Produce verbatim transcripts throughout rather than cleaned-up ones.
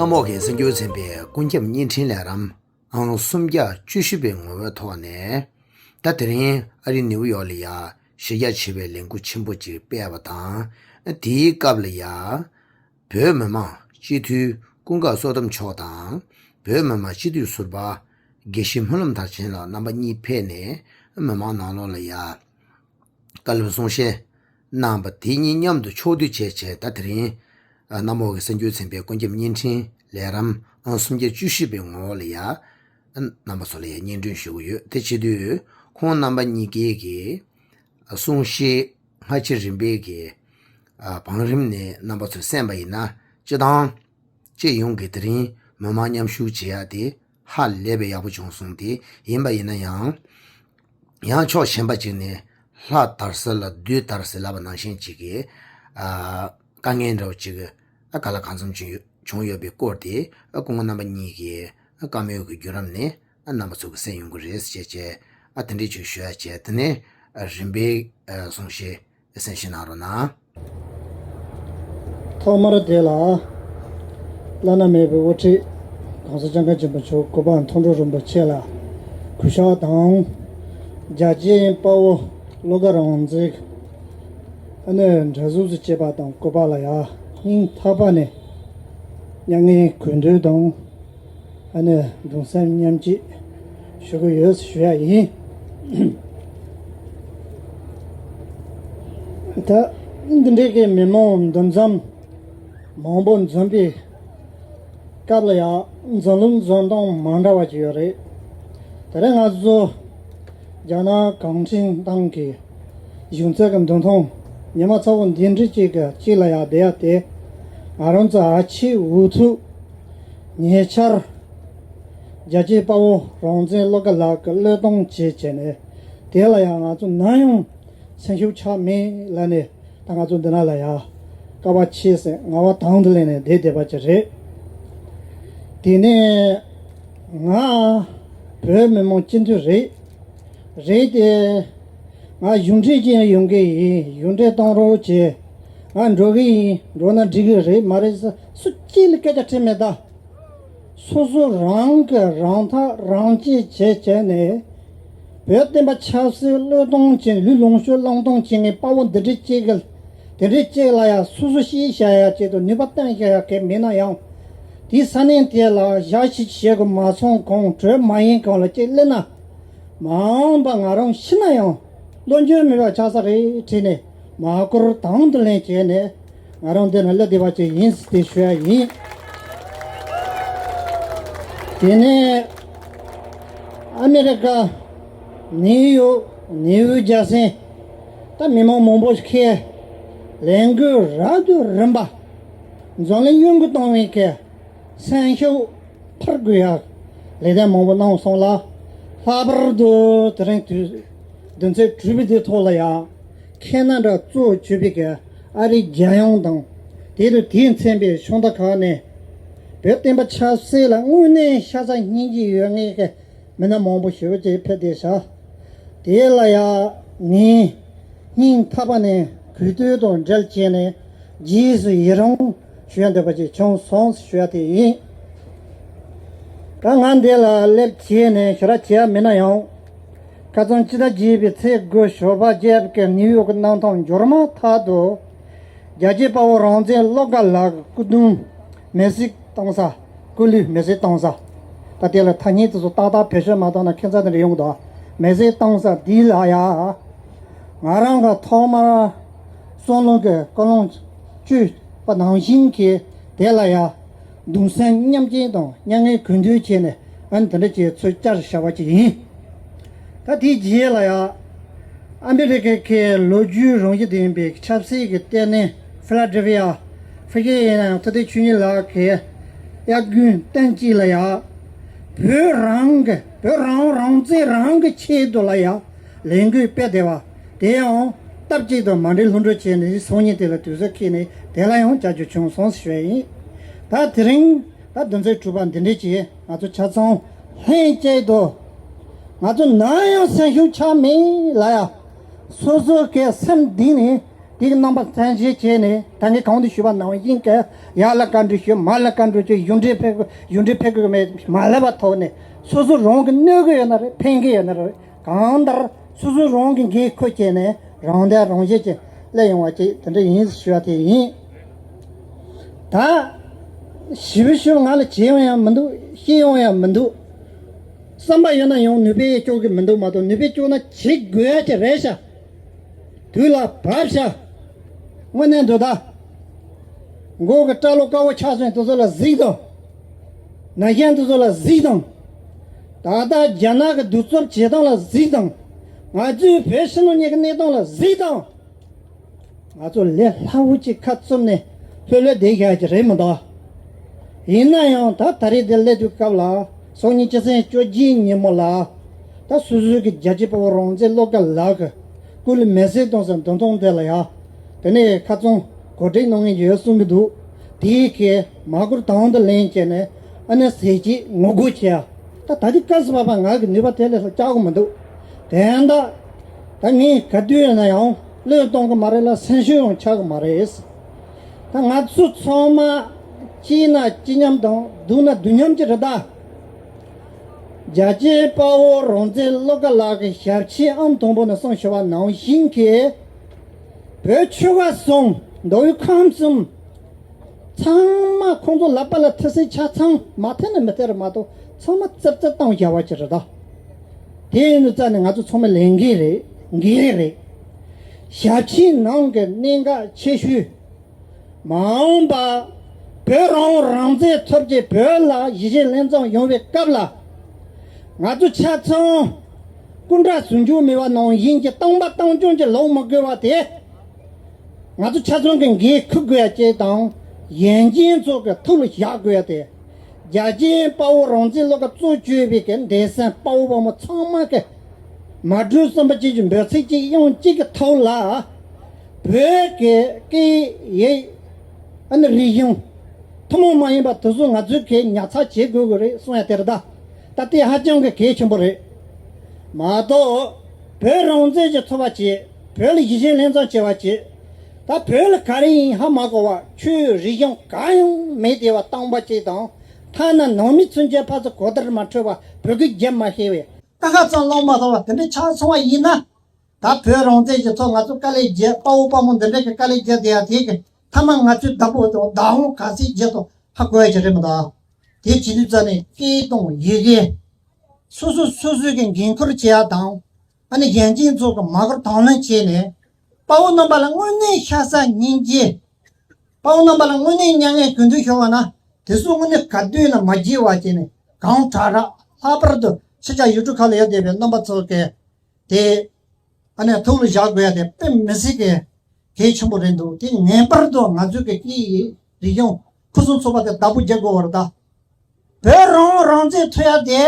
གནམ་འོག་གི་གསར་འགྱུར་ཚན་པའི་ཀུན་ཁྱབ་བརྙན་འཕྲིན་ལས་རིམ་ཨང་སུམ་བརྒྱ་བཅུ་བཞི་པའི་ངོ་བོའི་ཐོག་ནས། ད་དེ་རིང་ཨ་རི་ནིའུ་ཡོག་ལ་ཡ་གཞི་རྒྱ་ཆེ་བའི་ལས་འགུལ་ཆེན་པོ་ཅིག་སྤེལ་བ་དང་། དེའི་སྐབས་ལ་ཡ་བོད་མི་མང་སྤྱི་འཐུས་ཀུན་དགའ་བསོད་ནམས་མཆོག་དང་། བོད་མི་མང་སྤྱི་འཐུས་ཟུར་པ་དགེ་བཤེས་སྨོན་ལམ་མཐར་ཕྱིན་ལགས་རྣམ་པ་གཉིས་ཕེབས་ནས་མི་མང་ནང་ལོགས་ལ་ཡ་བཀའ་སློབ་གསུང་བཤད་གནང་བ་དེ་གཉིས་མཉམ་དུ་ཕྱོགས་བསྡུས་བྱས་བྱས། ད་དེ་རིང་གནམ་འོག་གི་གསར་འགྱུར་ཚན་པའི་ཀུན་ཁྱབ་བརྙན་འཕྲིན་ལས་རིམ་ཨང་སུམ་བརྒྱ་བཅུ་བཞི་པའི་ངོ་བོ་ལ་ཡ་རྣམ་པ་ཚོ་ལ་ཡ་སྙན་སྒྲོན་ཞུ་གི་ཡོད། དེ་བྱེད་དུས་ཁོང་རྣམ་པ་གཉིས་ཀའི་གི་གསུང་བཤད་སྔ་ཕྱི་རིམ་པས་ཀྱི་ཨ་བང་རིམ་ནས་རྣམ་པ་ཚོས་གསན་པ་ཡིན་ན། སྤྱི་བཏང་སྤྱི་ཡོངས་ཀྱི་དེ་རིང་མི་མང་མཉམ་ཞུགས་བྱེད་ཡ་དེ་ཧ་ལས་པའི་ཡག་པོ་བྱུང་སོང་། དེ་ཡིན་པ་ཡིན་ན་ཡང་། ཡང་ཕྱོགས་གཞན་པ་ཅིག་ནས་ལྷ་དར་ས་ལ་བདུད་དར་ས་ལབ་པ་ནང་བཞིན་ཅིག་གི་ཨ་དཀའ་ངལ་འདྲ་བོ་ཅིག་ཨ་ག་ལ་གང་འཚམ་བྱུང་ཡོད་བྱུང་ཡོད་པའི་སྐོར་དེ་ཨ་སྐུ་ངོ་རྣམ་པ་གཉིས་ཀྱིས་ཨ་བཀའ་མོལ་གྱི་བརྒྱུད་རིམ་ནས་ཨ་རྣམ་པ་ཚོ་གི་གསན་ཡོང་གི་རེད་ཅེས་བྱས། ཨ་དེ་འདྲས་ཅིག་ཞུ་ཡ་བྱས། དེ་ནས་ཨ་རིམ་པས་ཨ་གསུང་བཤད་གསན་བཞེས་གནང་རོགས་གནང་། ཐོག་མར་དེ་ལ་བླ་ན་མེད་པའི་དབུ་ཁྲིད་༸གོང་ས་༸སྐྱབས་མགོན་ཆེན་པོ་མཆོག་གོ་འཕང་མཐོང་གྲོལ་རིན་པོ་ཆེ་ལ་གུས་ཕྱག་དང་། རྒྱལ་གཅེས་དཔའ་བོ་བློ་དགའ་རང་བཙན་ཨ་ནི་འདྲ་གཟུགས་སུ་བྱེད་པ་དང་སྐུ་པར་ལ་ཡ་སྙིང་ཐག་པ་ནས་མྱ་ངན་གུས་འདུད་དང་། ཨ་ནི་གདུང་སེམས་མཉམ་སྐྱེད་ཞུ་གི་ཡོད་ཞུ་ཡ་ཡིན། ད་འདི་འདྲའི་གི་མི་མང་འདུ་འཛོམས་མང་པོ་འཛོམས་པའི་སྐབས་ལ་ཡང་འཛམ་གླིང་འཛིན་སྟངས་མ་འདྲ་བ་ཅིག་ཡོད་རེད། དེ་རིང་ང་ཚོ་རྒྱ་ནག་གུང་ཁྲན་ཏང་གི་གཞུང་ཚབ་ཀྱི་མདུན་ཐང་ཉི་མ་ཚ་བོ་འདི་འདྲ་ཅིག་གི་དཀྱིལ་ལ་ཡང་བསྡད་ཡ་དེ། ང་རང་ཚོ་ཨ་ཕྱི་འུ་ཐུག་ཉེ་ཆར་རྒྱལ་གཅེས་དཔའ་བོ་རང་བཙན་བློ་དགའ་ལགས་ཀྱིས་བློས་གཏོང་བྱས་བྱས་ནས། དེ་ལ་ཡང་ང་ཚོ་ནམ་ཡང་སེམས་ཤུགས་ཆག་མེད་ལབ་ནས། ད་ང་ཚོ་འདི་ན་ལ་ཡ་དཀའ་བ་སྤྱད་ཟེར་ངལ་བ་དང་དུ་ལེན་ནས་བསྡད་བསྡད་པ་ཅིག་རེད། དེ་ནས་ང་བོད་མི་མང་སྤྱི་འཐུས་རེད། རེད་དེ། ང་གཞུང་འབྲེལ་ཅན་ཡོང་གི་ཡིན། གཞུང་འབྲེལ་གཏོང་རོགས་བྱེད། ང་འགྲོ་གི་ཡིན། འགྲོ་ན་འགྲིག་གི་རེད་མ་རེད་ཟེར་སུ་གཅིག་ལ་སྐད་ཆ་དྲིས་མེད་ད། སོ་སོ་རང་གི་རང་ཐག་རང་གཅོད་བྱས་བྱས་ནས། བོད་བསྟན་པ་ཆབ་སྲིད་བློས་གཏོང་བྱས། ལུས་ལོངས་སྤྱོད་བློས་གཏོང་བྱས་ནས་དཔའ་བོ་འདི་འདྲ་ཅིག་གི་དེ་འདྲ་ཅིག་ལ་ཡང་སོ་སོ་ཤེས་བྱ་ཡ་ཆེད་དུ་ནུས་པ་བཏོན་བྱ་ཡ་གལ་མེད་ན་ཡང་། དེའི་ས་གནས་དེ་ལ་ཞག་ཞིག་བྱེད་དགོས་མ་སོང་གོང་གྲོས་མ་ཡིན་གོང་ལ་ཅིག་སླེབས་ན། མ་འོངས་པ་ང་རང་ཤི་ན་ཡང་བློ་འགྱོད་མེད་པ་ཆགས་ས་རེད་དྲིས་ནས། མ་བསྐུར་དང་དུ་ལེན་བྱས་ནས་ང་རང་འདི་ན་སླེབས་བསྡད་པ་ཅིག་ཡིན་ཟེར་དེ་ཞུ་ཡ་ཡིན། དེ་ནས་ཨ་མི་རི་ཀ་ནིའུ་ཡོག་ནིའུ་ཇར་སི་ད་མི་མང་མང་པོ་ཞིག་ཁེལ། ལས་འགུལ་རབ་ཏུ་རིམ་པ་འཛམ་གླིང་གཡུལ་འགུལ་གཏོང་བའི་ཁེལ། སེམས་ཤུགས་འཕར་དགོས་ཡག་ལས་དོན་མང་པོ་གནང་སོང་ལ། ལྷག་པར་དུ་དེ་རིང་དུས་བདུན་ཚེས་དྲུག་པའི་དེ་ཐོག་ལ་ཡང་ཁེ་ན་ཌ་གཙོ་བྱས་པའི་གི་ཨ་རིའི་རྒྱལ་ཡོངས་དང་། དེ་དང་དེས་མཚོན་པའི་ཕྱོགས་མཐའ་ཁག་ནས་བོད་བསྟན་པ་ཆབ་སྲིད་ལ་དངོས་གནས་ཤ་ཚ་སྙིང་རྗེ་ཡོད་མཁན་གྱི་མི་སྣ་མང་པོ་ཞེ་པོ་ཅིག་ཕེབས་བསྡད་ཤག་དེ་ལ་ཡང་ངས་སྙིང་ཐག་པ་ནས་གུས་བཏུད་དང་འབྲེལ་བྱས་ནས་རྗེས་སུ་ཡི་རང་ཞུ་ཡ་འདོད་པ་ཅིག་བྱུང་སོང་ཞུ་ཡ་དེ་ཡིན། ད་ང་འདི་ལ་སླེབས་བྱས་ནས་ཞུ་ར་བྱེད་ཡ་མིན་ན་ཡང་། ཁ་སང་སྤྱི་ཟླ་བརྒྱད་པའི་ཚེས་དགུ་ཞོགས་པ་རྒྱལ་ཁབ་ཀྱི་ནིའུ་ཡོག་གི་གནམ་ཐང་འབྱོར་མ་ཐག་ཏུ། རྒྱལ་གཅེས་དཔའ་བོ་རང་བཙན་བློ་དགའ་ལགས་ཀྱི་སྐུ་གདུང་མེ་བསྲེགས་གཏོང་ས། སྐུ་ལུས་མེ་བསྲེགས་གཏོང་ས། ད་དེ་ལ་ཐ་སྙད་དེ་ཚོ་ཏག་ཏག་བེད་སྤྱོད་མ་བཏང་ན་ཁྱད་མཚར་དེ་འདྲ་ཡོང་གི་འདུག་མེ་བསྲེགས་གཏོང་ས་འདི་ལ་ཡ། ང་རང་གི་ཐོག་མར་བསམ་བློ་གི་ཀུན་སློང་བཅོས་པ་ནང་བཞིན་གྱི་དེ་ལ་ཡ། གདུང་སེམས་མཉམ་སྐྱེད་དང་མྱ་ངན་གུས་འདུད་བྱས་ནས་ཨ་ནི་དེ་འདྲ་བྱས་ཚུར་བཅར་བཞག་པ་ཅིག་ཡིན། ད་དེའི་རྗེས་ལ་ཡ། ཨ་མི་རི་ཀའི་ལོ་རྒྱུས་རང་བཞིན་ལྡན་པའི་ཆབ་སྲིད་ཀྱི་ལྟེ་གནས་ཕི་ལ་ཌེལ་ཕི་ཡ། ཕི་ཡེ་ཡིན་ན་ཡང་ཐུབ་བསྟན་ཆོས་ཉིད་ལགས་ཀྱིས་དབྱར་དགུན་སྟོན་དཀྱིལ་ལ་ཡ། བོད་རང་གི་བོད་རང་དབང་རང་བཙན་རང་གི་ཆེད་དུ་ལ་ཡ། ལས་འགུལ་སྤེལ་བསྡད་པ། དེ་ཡང་སྟབས་གཅིག་ཏུ་མ་འགྲིག་ལྷུན་གྲོལ་བྱས་ནས་སང་ཉིན་དེ་ལ་དུས་ཚོད་ཁེལ་ནས་དེ་ལ་ཡང་བཅར་རྒྱུ་བྱུང་སོང་ཞུ་ཡ་ཡིན། ད་དེ་རིང་ད་བདུན་ཚེས་དྲུག་པ་འདི་འདྲས་ཀྱིས་ང་ཚོ་ཆ་ཚང་ལྷན་གཅིག་ཏུ་ང་ཚོ་ནམ་ཡང་སེམས་ཤུགས་ཆག་མེད་ལ་ཡ། སོ་སོ་གི་སེམས་གཏིང་ནས་ དེ་གི་རྣམ་པ་མཚན་གཞིར་བྱས་ནས་ད་ངས་གོང་དུ་ཞུས་པ་ནང་བཞིན་གྱི་ཡར་ལ་བཀའ་འདྲི་ཞུ། མར་ལ་བཀའ་འདྲི་ཞུ། གཞུང་འབྲེལ་ཕེབས་དགོས། གཞུང་འབྲེལ་ཕེབས་དགོས་མེད་མ་ལབ་པ་ཐོག་ནས་སོ་སོ་རང་གི་གནོད་གི་ཡོད་ན་རེད། ཕན་གི་ཡོད་ན་རེད། གང་ལྟར་སོ་སོ་རང་གི་འགན་འཁུར་བྱས་ནས་རང་བདེ་རང་གཞན་གྱི་སླེབས་ཡོང་བ་ཅིག་དེ་འདྲ་ཡིན་ཞུ་བ་དེ་ཡིན། ད་ཞིབ་ཞིབ་ང་ལ་བྱེད་ཡོང་ཡང་མི་འདུག་བཤད་ཡོང་ཡང་མི་འདུག་བསམ་པ་ཡོད་ན་ཡང་ནུས་པས་སྐྱོར་གི་མི་འདུག་མ་གཏོགས་ནུས་པས་སྐྱོར་ན་བྱེད་དགོས་ཡ་ཅིག་རེད་ཤག་དུས་ལ་བབས་ཤག་དངོས་གནས་འདུག་ད། མགོ་གི་སྐྲ་ལོ་དཀར་པོ་ཆགས་སོང་དེ་ཚོ་ལ་གཟིགས་དང་། ན་གཞོན་དེ་ཚོ་ལ་གཟིགས་དང་། ད་ལྟ་རྒྱ་ནག་གི་གདུག་རྩུབ་བྱེད་སྟངས་ལ་གཟིགས་དང་། ང་ཚོའི་བོད་ཕྱི་ནང་གཉིས་ཀྱི་གནས་སྟངས་ལ་གཟིགས་དང་། ང་ཚོ་ལས་སླ་བོ་ཅིག་ཁ་བཙུམ་ནས་ལྷོད་ལྷོད་བསྡད་ཡག་གི་རེད་མི་འདུག་ཡིན་ན་ཡང་ད་ད་རེས་འདིར་སླེབས་དུས་སྐབས་ལ་སང་ཉིན་སྤྱི་ཚེས་བཅོ་བརྒྱད་ཉིན་མོ་ལ་ད་སོ་སོའི་གི་རྒྱལ་གཅེས་དཔའ་བོ་རང་བཙན་བློ་དགའ་ལགས་ཀྱི་སྐུ་ལུས་མེ་སྲེག་གཏོང་ས་མདུན་ཐང་དེ་ལ་ཡ། དེ་ནས་ཁ་རྩང་གོ་སྒྲིག་གནང་མཁན་ཡོད་གསུང་གི་འདུག་དེའི་གི་མ་སྐུལ་དང་དུ་ལེན་བྱས་ནས་ཨ་ནི་ཟས་བཅད་ངོ་རྒོལ་བྱས་ཡ། ད་ད་ལྟའི་སྐབས་སུ་བབས་པ་ང་གི་ནུས་པ་དེ་ལས་ལྷག་བཅག་གི་མི་འདུག་དེ་ཡང་ད་ད་ངས་ག་དུས་ཡིན་ན་ཡང་བློས་གཏོང་གི་མ་རེད་ལ་སེམས་ཤུགས་ཡང་ཆག་གི་མ་རེད། ད་ང་ཚོ་ཚང་མ་གཅིག་ན་གཅིག་མཉམ་དང་སྡུག་ན་སྡུག་མཉམ་གྱི་རེད་ད། རྒྱལ་གཅེས་དཔའ་བོ་རང་བཙན་བློ་དགའ་ལགས་ཀྱི་ཞབས་ཕྱི་ཨང་དང་པོ་ནས་གསུངས་ཞུ་བ་ནང་བཞིན་གྱི་བོད་ཆོལ་ཁ་གསུམ་མདོ་དབུས་ཁམས་གསུམ་ཚང་མ་ཁོང་ཚོ་ལག་པ་ལ་ཐི་སེ་ཆ་ཚང་མ་ཐེ་ནས་མི་ཐེ་རེད་མ་གཏོགས་ཚང་མ་རྩེབ་རྩེབ་བཏང་བཞག་པ་ཅིག་རེད་ད། དེ་ཡིན་དུས་ཙ་ནས་ང་ཚོ་ཚང་མ་ལས་འགན་རེད། འགན་རེད། ཞབས་ཕྱིའི་ནང་གི་གནད་འགག་ཆེ་ཤོས། མ་འོངས་པ་བོད་རང་དབང་རང་བཙན་ཐོབ་རྗེས་བོད་ལ་ཡིད་ཆེས་ལྷན་འཛོམས་ཡོང་བའི་སྐབས་ལ། ང་ཚོ་ཆ་ཚང་སྐུ་འདྲ་ཟུང་འཇུག་མེད་པ་ནང་བཞིན་གྱི་སྟོང་པ་སྟོང་རྐྱང་གྱི་ལོག་མ་དགོས་པ་དེ། ང་ཚོ་ཆ་ཚང་གི་འགན་འཁུར་དགོས་ཡ་བཅས་དང་། ཡན་ཅིན་ཚོགས་ཀྱི་ཐུགས་ལ་བཞག་དགོས་ཡ་དེ། རྒྱལ་གཅེས་དཔའ་བོ་རང་བཙན་བློ་དགའ་གཙོ་བྱས་པའི་གི་འདས་སེམས་དཔའ་བོ་དཔའ་མོ་ཚང་མ་གི་མ་གྲོས་བསམ་པ་གཅིག་གི་འབོད་ཚིག་གཅིག་དབྱངས་གཅིག་གི་ཐོག་ལ། བོད་ཀྱི་སྐད་ཡིག་ཨ་ནི་རིག་གཞུང་ཐུན་མོང་མ་ཡིན་པ་དེ་ཚོ་ང་ཚོས་གི་ཉར་ཚགས་བྱེད་དགོས་ཀྱི་རེད་གསུང་ཡ་དེ་རེད་ད། ད་དེ་ཧ་ཅང་གི་གལ་ཆེན་པོ་རེད། མ་གཏོགས་བོད་རང་བཙན་གྱི་ཚོར་བ་བྱེད། བོད་ལ་ཡིད་ཆེས་ལྷན་འཛོམས་བྱེད་པ་བྱེད། ད་བོད་ལ་ག་རེ་ཡིན་ཧ་མ་གོ་བ་ཆོས་རིག་གཞུང་གང་ཡང་མེད་བསྡད་པ་སྟོང་པ་གཅིག་དང་། ཐ་ན་ནང་མི་ཚུན་ཆད་ཕར་ཚུར་གོ་བརྡ་མ་འཕྲོད་པ་བོད་སྐད་རྒྱབ་མ་ཤེས་པའི་ཀ་ཁ་ཙམ་ལོང་མ་ཐོག་པ་དེ་འདྲའི་ཆགས་སོང་བ་ཡིན་ན། ད་བོད་རང་བཙན་གྱི་ཐོག་ང་ཚོ་དཀའ་ལས་བརྒྱབ། དཔའ་བོ་དཔའ་མོ་འདི་འདྲ་གི་དཀའ་ལས་བརྒྱབ་བསྡད་ཡ་དེ་གི་མཐའ་མ་ང་ཚོའི་བདག་པོ་དང་བདག་དབང་ག་ཚོད་བརྗེད་དང་ཧ་གོ་ཡ་ཅིག་རེད་མི་འདུག་དེ་བྱེད་དུས་ཙ་ནས་སྐད་དང་ཡི་གེ་སོ་སོ་སོ་སོའི་གི་འགན་ཁུར་བྱེད་ཡ་དང་། ཨ་ནི་ཡན་ཅིན་ཚོགས་ཀྱི་མ་སྐུལ་དང་ལེན་བྱས་ནས་དཔའ་བོ་རྣམ་པ་ལ་དངོས་གནས་ཤ་ཚ་སྙིང་རྗེ། དཔའ་བོ་རྣམ་པ་ལ་དངོས་གནས་མྱ་ངན་གུས་འདུད་ཤོར་བ་ན་དེ་ཚོ་དངོས་གནས་ག་དུས་ན་མ་བརྗེད་པ་བྱས་ནས་གང་དྲག་དྲག་ལྷག་པར་དུ་ཕྱི་རྒྱལ་ཡུལ་གྲུ་ཁག་ལ་ཡོད་བསྡད་པའི་རྣམ་པ་ཚོ་གི་དེ་ཨ་ནི་ཐུགས་ལ་བཞག་དགོས་ཡ་དེ་དཔེ་མི་སྲིད་ཀྱི་གལ་ཆེན་པོ་རེད་འདུག་དེ་ངེས་པར་དུ་ང་ཚོའི་གི་སྐད་ཡིག་རིག་གཞུང་ཕུན་སུམ་ཚོགས་པ་དེ་བདག་པོ་རྒྱག་དགོས་པ་རེད་ད། བོད་རང་དབང་རང་བཙན་ཐོབ་ཡ་དེ་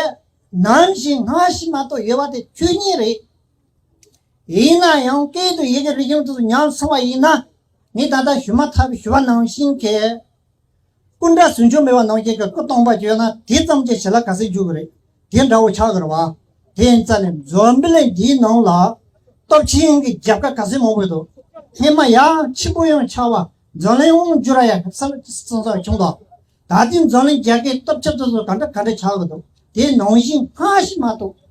ནམ་ཞིག་སྔ་ཕྱི་མ་གཏོགས་ཡོད་པ་དེ་ཆོས་ཉིད་རེད། ཡིན་ན་ཡང་སྐད་དང་ཡི་གེ་རིག་གཞུང་དེ་ཚོ་ཉམས་སོང་བ་ཡིན་ན། ངས་ད་ལྟ་ཞུ་མ་ཐག་པའི་ཞུ་བ་ནང་བཞིན་གྱི་སྐུ་འདྲ་ཟུང་འཇུག་མེད་པ་ནང་བཞིན་གྱི་སྐུ་སྟོང་པ་བརྗོད་ན་དེ་ཙམ་གྱིས་ཞི་ལ་ག་ཚོད་འཇུག་གི་རེད། དེ་འདྲ་བོ་ཆགས་ཀྱི་རེད་བ། དེ་ཡིན་ཙང་ནས་འཛམ་བུ་གླིང་འདིའི་ནང་ལ་སྟོབས་ཆེན་གྱི་རྒྱལ་ཁབ་ག་ཚོད་མང་པོ་འདུག་སྔོན་མ་ཡང་ཆེན་པོ་ཡང་ཆགས་པ་འཛམ་གླིང་དབང་བསྒྱུར་ཡ་གི་ས་ས་ས་བྱུང་དོ། ད་ཐེངས་འཛམ་གླིང་རྒྱལ་ཁབ་སྟོབས་ཆེ་དེ་ཚོ་ག་འདྲ་ག་འདྲ་ཆགས་ཀྱི་འདུག་དེ་ནང་བཞིན་སྔ་ཕྱི་མ་གཏོགས།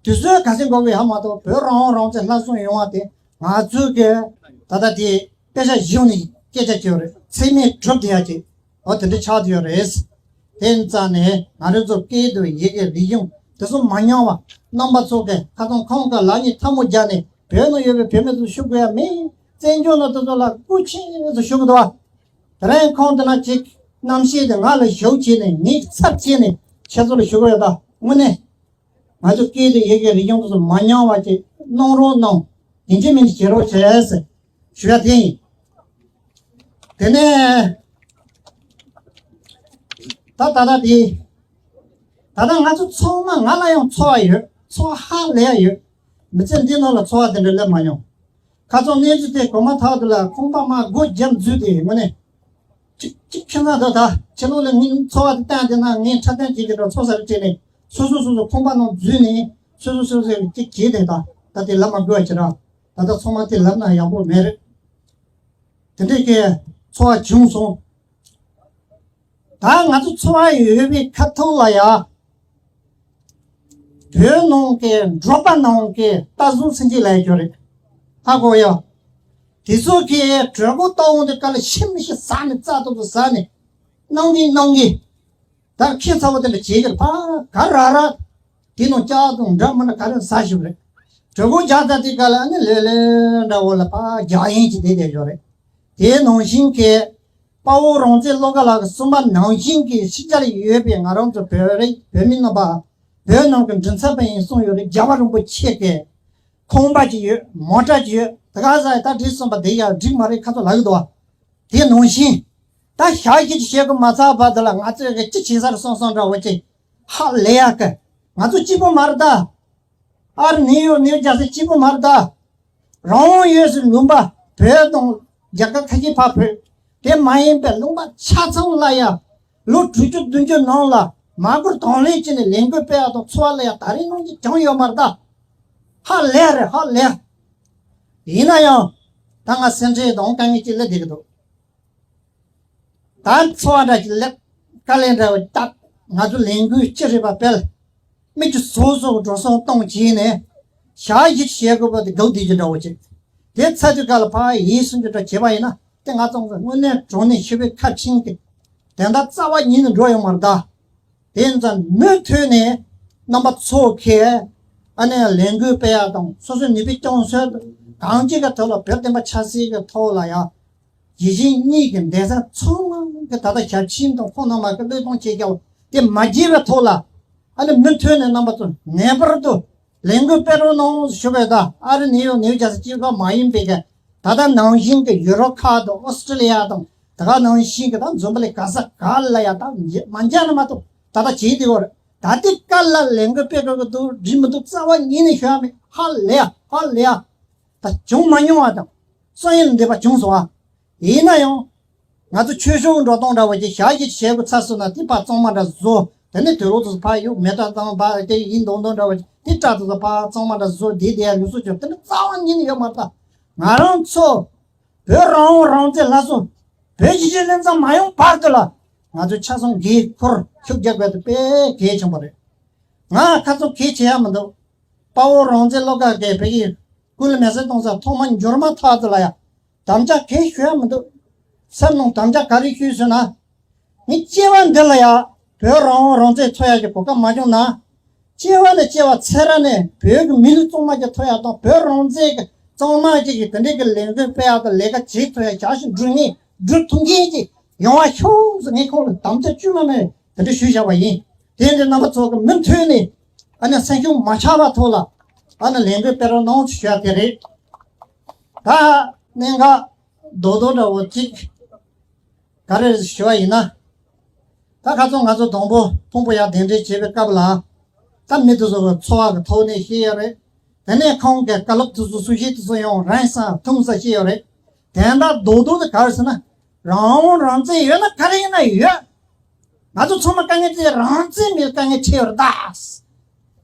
དུས་ཚོད་ག་ཚོད་འགོར་གི་ཡོད་མ་གཏོགས་བོད་རང་དབང་རང་བཙན་སླར་གསོ་ཡོང་བ་དེ་ང་ཚོའི་གི་ད་ལྟ་དེ་དཔེ་ཆ་གཞི་ནས་སྐད་ཆ་བྱས་ཡོད་རེད། ཚེགས་མེད་གྲུབ་བསྡད་ཡ་ཅིག་འོ་དེ་འདྲ་ཆགས་བསྡད་ཡོད་རེད། དེ་ཡིན་ཙང་ནས་ང་རང་ཚོ་སྐད་དང་ཡི་གེ་རིག་གཞུང་དེ་ཚོ་མ་ཉམས་པ་རྣམ་པ་ཚོ་གི་ཁ་ཚང་ཁོང་གི་ལག་གཉིས་ཐལ་མོ་སྦྱར་ནས་བོད་ནང་ཡོད་པའི་བོད་མི་ཚོ་ཞུ་དགོས་ཡ་མིན། བཙན་བྱོལ་ནང་དེ་ཚོ་ལ་སྐུ་མཁྱེན་ཚོ་ཞུ་གི་འདུག་བ། དེ་རིང་ཁོང་དེ་ན་ཅིག་རྣམ་ཤེས་དེ་ང་ལ་ཞུགས་བྱས་ནས་ངའི་ཚབ་བྱས་ནས་ཁྱེད་ཚོ་ལ་ཞུ་གི་ཡོད་ད། དངོས་གནས། ང་ཚོ་སྐད་དང་ཡི་གེ་རིག་གཞུང་དེ་ཚོ་མ་ཉམས་པ་ཅིག་གནང་རོགས་གནང་། ཡིན་གཅིག་མིན་གཅིག་བྱེད་རོགས་བྱས་ཟེར་ཞུ་ཡ་དེ་ཡིན། དེ་ནས་ད་ད་ལྟ་དེ་ད་ལྟ་ང་ཚོ་ཚང་མ་ང་ལ་ཡང་ཚོར་བ་ཡོད། ཚོར་བ་ཧ་ལས་ཡ་ཡོད། མི་ཚེ་འདི་ནང་ལ་ཚོར་བ་དེ་འདྲ་སླེབས་མ་མྱོང་། ཁ་སང་གནས་ཚུལ་དེ་གོ་མ་ཐག་དེ་ལ་ཁང་པ་མ་སྒོ་བརྒྱབ་འཛུལ་དེ་དངོས་གནས། གཅིག་གཅིག་ཁྱེད་རང་ད་ད་ཕྱི་ལོགས་ལ་ངའི་འཚོ་བ་དེ་བསྟན་དེ་ན་ངས་འཁྲབ་སྟོན་བྱེད་ཀྱི་འགྲོ་ཚོགས་ས་རེ་བྲིས་ནས་སོ་སོ་སོ་སོ་ཁང་པ་ནང་འཛུལ་ནས་སོ་སོ་སོ་སོ་གཅིག་བྱས་ཏེ་ད་ད་དེ་ལབ་མ་དགོས་པ་ཅི་ར་ད་ད་ཚང་མ་དེ་ལབ་ན་ཡག་པོ་མེད་རེད། དེ་འདྲའི་གི་ཚོར་བ་བྱུང་སོང་། ད་ང་ཚོ་ཚོར་བ་ཡོད་པའི་ཁ་ཐུག་ལ་ཡ། བོད་ནང་གི་འབྲོག་པ་ནང་གི་རྟ་བཟོ་ཚུན་ཆད་ལ་ཡ་ཡོད་རེད། ཧ་གོ་ཡ། དེ་ཚོ་གི་གྲོད་ཁོག་ལྟ་འོང་དུས་ག་ལ་ཤི་མི་ཤི་ཟ་ནས་རྩ་ཏོག་ཏོ་ཟ་ནས། གནང་གི་གནང་གི། ད་ཁྱི་ཚ་བོ་དེ་འདྲ་བྱེད་ཀྱི་རེད། ཕ་ག་ར་ར། དེ་ནང་ལྕགས་དང་འདྲ་མི་འདྲ་ག་རེ་ཟ་ཞིག་རེད། གྲོད་ཁོག་རྒྱགས་ད་དེ་ག་ལ་ནི་ལེ་ལེ་འདྲ་བོ་ལ་ཕ་རྒྱགས་ཡིན་གྱི་དེ་དེ་ཡོད་རེད། དེ་ནང་བཞིན་གྱི་དཔའ་བོ་རང་བཙན་བློ་དགའ་ལགས་ཀྱི་གསུངས་པ་ནང་བཞིན་གྱི་ཕྱི་རྒྱལ་ཡོད་པའི་ང་རང་ཚོ་བོད་རིགས་བོད་མི་རྣམ་པ། བོད་ནང་གི་མགྲིན་ཚབ་པ་ཡིན་གསུངས་ཡོད་རེད། རྒྱལ་བ་རིན་པོ་ཆེ་གི་ཁང་པ་ཅིག་ཡོད། མོ་ཊ་ཅིག་ཡོད། དེ་ག་ཟེ་ད་འགྲིག་སོང་པ་དེ་ཡང་འགྲིག་མ་རེད་ཁ་ཚོ་ལབ་ཀྱི་འདུག་བ། དེ་ནང་བཞིན། ད་ཞག་བཞི་ཅིག་བྱེད་དགོས་མ་ཚར་བར་དུ་ལ་ང་ཚོས་གི་ཅི་བྱེད་ས་རེད་སོང་སོང་འདྲ་བོ་ཅིག་ཧ་ལས་ཡག་གི། ང་ཚོ་གཅིག་པོ་མ་རེད་ད། ཨ་རི་ནིའུ་ཡོག་ནིའུ་ཇར་སི་གཅིག་པོ་མ་རེད་ད། རང་དབང་ཡོད་སའི་ལུང་པ་བོད་དང་རྒྱ་གར་ཁ་ཆེ་ཕར་བོད། དེ་མ་ཡིན་པའི་ལུང་པ་ཆ་ཚང་ལ་ཡ། ལོ་དྲུག་ཅུ་བདུན་ཅུ་ནང་ལ་མ་སྐུལ་དང་ལེན་བྱས་ནས་ལས་འགུལ་སྤེལ་ཡག་དང་འཚོ་བ་ལ་ཡ་ད་རིང་ནང་གི་གྱོང་ཡོད་མ་རེད་ད། ཧ་ལས་རེད་ཧ་ལས། ཡིན་ན་ཡང་། ད་ང་སེམས་ཁྲལ་དང་དཀའ་ངལ་ཅིག་སླེབས་བསྡད་ཀྱི་འདུག་ད་འཚོ་བ་འདྲ་ཞིག་ལེགས། དཀའ་ལས་འདྲ་བ་བཏབ། ང་ཚོ་ལས་འགུལ་ཅི་རིགས་པ་སྤེལ། མི་རྒྱུ་སོ་སོ་འགྲོ་སོང་གཏོང་བྱས་ནས། ཞག་བཞི་བྱེད་དགོས་པ་དེ་དགའ་བདེ་ཅིག་འདྲ་བོ་ཅིག་དེ་ཚ་དུས་ག་ལ་ཕ་ཡིན་གསུང་རྒྱུ་འདྲ་བྱས་པ་ཡིན་ན་དེ་ང་ཚོ་དངོས་གནས་དྲང་གནས་ཞི་བའི་ཁ་ཆེན་གྱི་དོན་དག་རྩ་བ་ཉིད་ནས་འགྲོ་ཡོང་མ་རེད་ད། དེ་ཡིན་ཙང་མུ་མཐུད་ནས་རྣམ་པ་ཚོ་གིས་ཨ་ནེ་ལས་འགུལ་སྤེལ་ཡག་དང་སོ་སོའི་ནུས་པའི་སྐྱོན་སོན་གང་ཅི་གི་ཐོག་ལ་བོད་བསྟན་པ་ཆབ་སྲིད་ཀྱི་ཐོག་ལ་ཡ། རྒྱལ་ཞེན་གཉིས་ཀྱི་འདས་ས་ཚང་མ་གི་ད་ལྟ་ཞབས་ཕྱི་དང་ཁོང་རྣམ་པ་གི་བློས་གཏོང་བྱེད་རྒྱུ་དེ་མ་བརྗེད་པའི་ཐོག་ལ་ཨ་ནི་མུ་མཐུད་ནས་རྣམ་པ་ཚོ་ངེས་པར་དུ་ལས་འགུལ་སྤེལ་རོགས་གནང་ཞུ་བའི་ད་ཨ་རི་ནིའུ་ཡོག་ནིའུ་ཇར་སི་གཅིག་པ་མ་ཡིན་པའི་གི་ད་ལྟ་ནང་བཞིན་གྱི་ཡུ་རོབ་ཁག་དང་ཨོ་སི་ཀྲི་ལི་ཡ་དང་དེ་ག་ནང་བཞིན་གྱི་ད་འཛོམས་པ་ལས་ག་ས་ག་ལ་ཡ་ད་མ་འཇག་ན་མ་གཏོགས་ད་ལྟ་བྱེད་དེ་བར་ད་ལྟའི་སྐབས་ལ་ལས་འགུལ་སྤེལ་དགོས་ཀྱི་འདུག་འགྲིག་མི་འདུག་རྩ་བ་ཉིད་ནས་ཤོད་ཡ་མེད། ཧ་ལས་ཡ་ཧ་ལས་ཡ། ད་བྱུང་མ་མྱོང་བ་དང་། སང་ཉིན་འདས་པ་བྱུང་སོང་ཨ། ཡིན་ན་ཡང་། ང་ཚོ་ཆོས་ཕྱོགས་འགྲོ་སྟངས་འདྲ་བ་ཅིག་ཞག་གཅིག་བྱེད་དགོས་ཚར་སོང་ན་དེ་ཕར་གཙང་མ་འདྲ་བཟོ། དེ་ནས་དུས་ལོག་ཚོ་ཕར་གཡུག་མེ་སྟག་དང་ཕར་དེ་ཡིན་མདོག་མདོག་འདྲ་བ་ཅིག་དེ་སྐྲ་ཚོ་ཕར་གཙང་མ་འདྲ་བཟོ། དེ་དེ་ཡ་ལུགས་སྲོལ་ཆོག་དེ་འདྲ་རྩ་བ་ཉིད་ནས་ཡོད་མ་རེད་ད། ང་རང་ཚོ། བོད་རང་དབང་རང་བཙན་སླར་གསོ། བོད་གཞིས་བྱེས་ལྷན་ཚོགས་མ་ཡོང་བར་དུ་ལ། ང་ཚོ་ཆ་ཚང་འགན་འཁུར་ཤུགས་རྒྱག་དགོས་དེ་དཔེ་གལ་ཆེན་པོ་རེད། ང་ཁ་ཚོ་གལ་ཆེ་ཡ་མི་འདུག་དཔའ་བོ་རང་བཙན་བློ་དགའ་གིས་བོད་ཀྱི་སྐུ་ལུས་མེ་སྲེག་གཏོང་ས་ཐོག་མ་འབྱོར་མ་ཐག་ཏུ་ལ་ཡ། དམ་བཅའ་གལ་ཞུ་ཡ་མི་འདུག་སེམས་ནང་དམ་བཅའ་ག་རེ་ཞུས་ཟེར་ན། ངས་སྐྱེ་བ་འདི་ལ་ཡ། བོད་རང་དབང་རང་བཙན་འཚོལ་ཡ་གི་གོ་སྐབས་མ་བྱུང་ན། སྐྱེ་བ་ནས་སྐྱེ་བ་ཚེ་རབས་ནས་བོད་ཀྱི་མི་ལུས་གཙང་མ་ཅིག་ཐོབ་ཡ་དང་བོད་རང་བཙན་གྱི་གཙང་མ་ཅིག་གི་དེ་འདྲའི་གི་ལས་འགུལ་སྤེལ་ཡ་དང་ལས་ཀ་བྱེད་ཐུབ་ཡ་ཞག་ཞིག་འགྲུབ་ངེས་འགྲུབ་ཐུབ་མཁན་ཅིག་ཡོང་བ་ཤོག་ཟེར་ངས་ཁོང་ལ་དམ་བཅའ་བཅོས་མ་མེད་དེ་འདྲ་ཞུས་བཞག་པ་ཡིན། དེ་འདྲའི་རྣམ་པ་ཚོ་གི་མུ་མཐུད་ནས་ཨ་ནི་སེམས་ཤུགས་མ་ཆག་པ་ཐོག་ལ་ཨ་ནི་ལས་འགུལ་སྤེལ་རོགས་གནང་ཞུ་ཡ་དེ་རེད། ད་གནད་འགག་རྡོག་རྡོག་འདྲ་བོ་གཅིག་ག་རེ་ཞུ་བ་ཡིན་ན། ད་ཁ་སང་ང་ཚོ་དང་པོ་ཕུང་པོ་ཡར་གདན་འདྲེན་བྱེད་པའི་སྐབས་ལ། ད་མི་དེ་ཚོ་གི་འཚོ་བ་གི་ཐོག་ནས་ཤེས་ཡོད་རེད། དེ་ནས་ཁོང་གི་བཀའ་སློབ་དེ་ཚོ་གསུང་བཤད་དེ་ཚོ་ཡང་རིང་སང་ཐུང་ས་ཤེས་ཡོད་རེད། དེ་འདྲ་རྡོག་རྡོག་དེ་ག་རེ་ཟེར་ན། རང་དབང་རང་བཙན་ཡོད་ན་ག་རེ་ཡིན་ན་ཡོད། ང་ཚོ་ཚང་མ་དཀའ་ངལ་དེ་རང་བཙན་མེད་དཀའ་ངལ་འཕྲད་ཡོད་རེད་ད།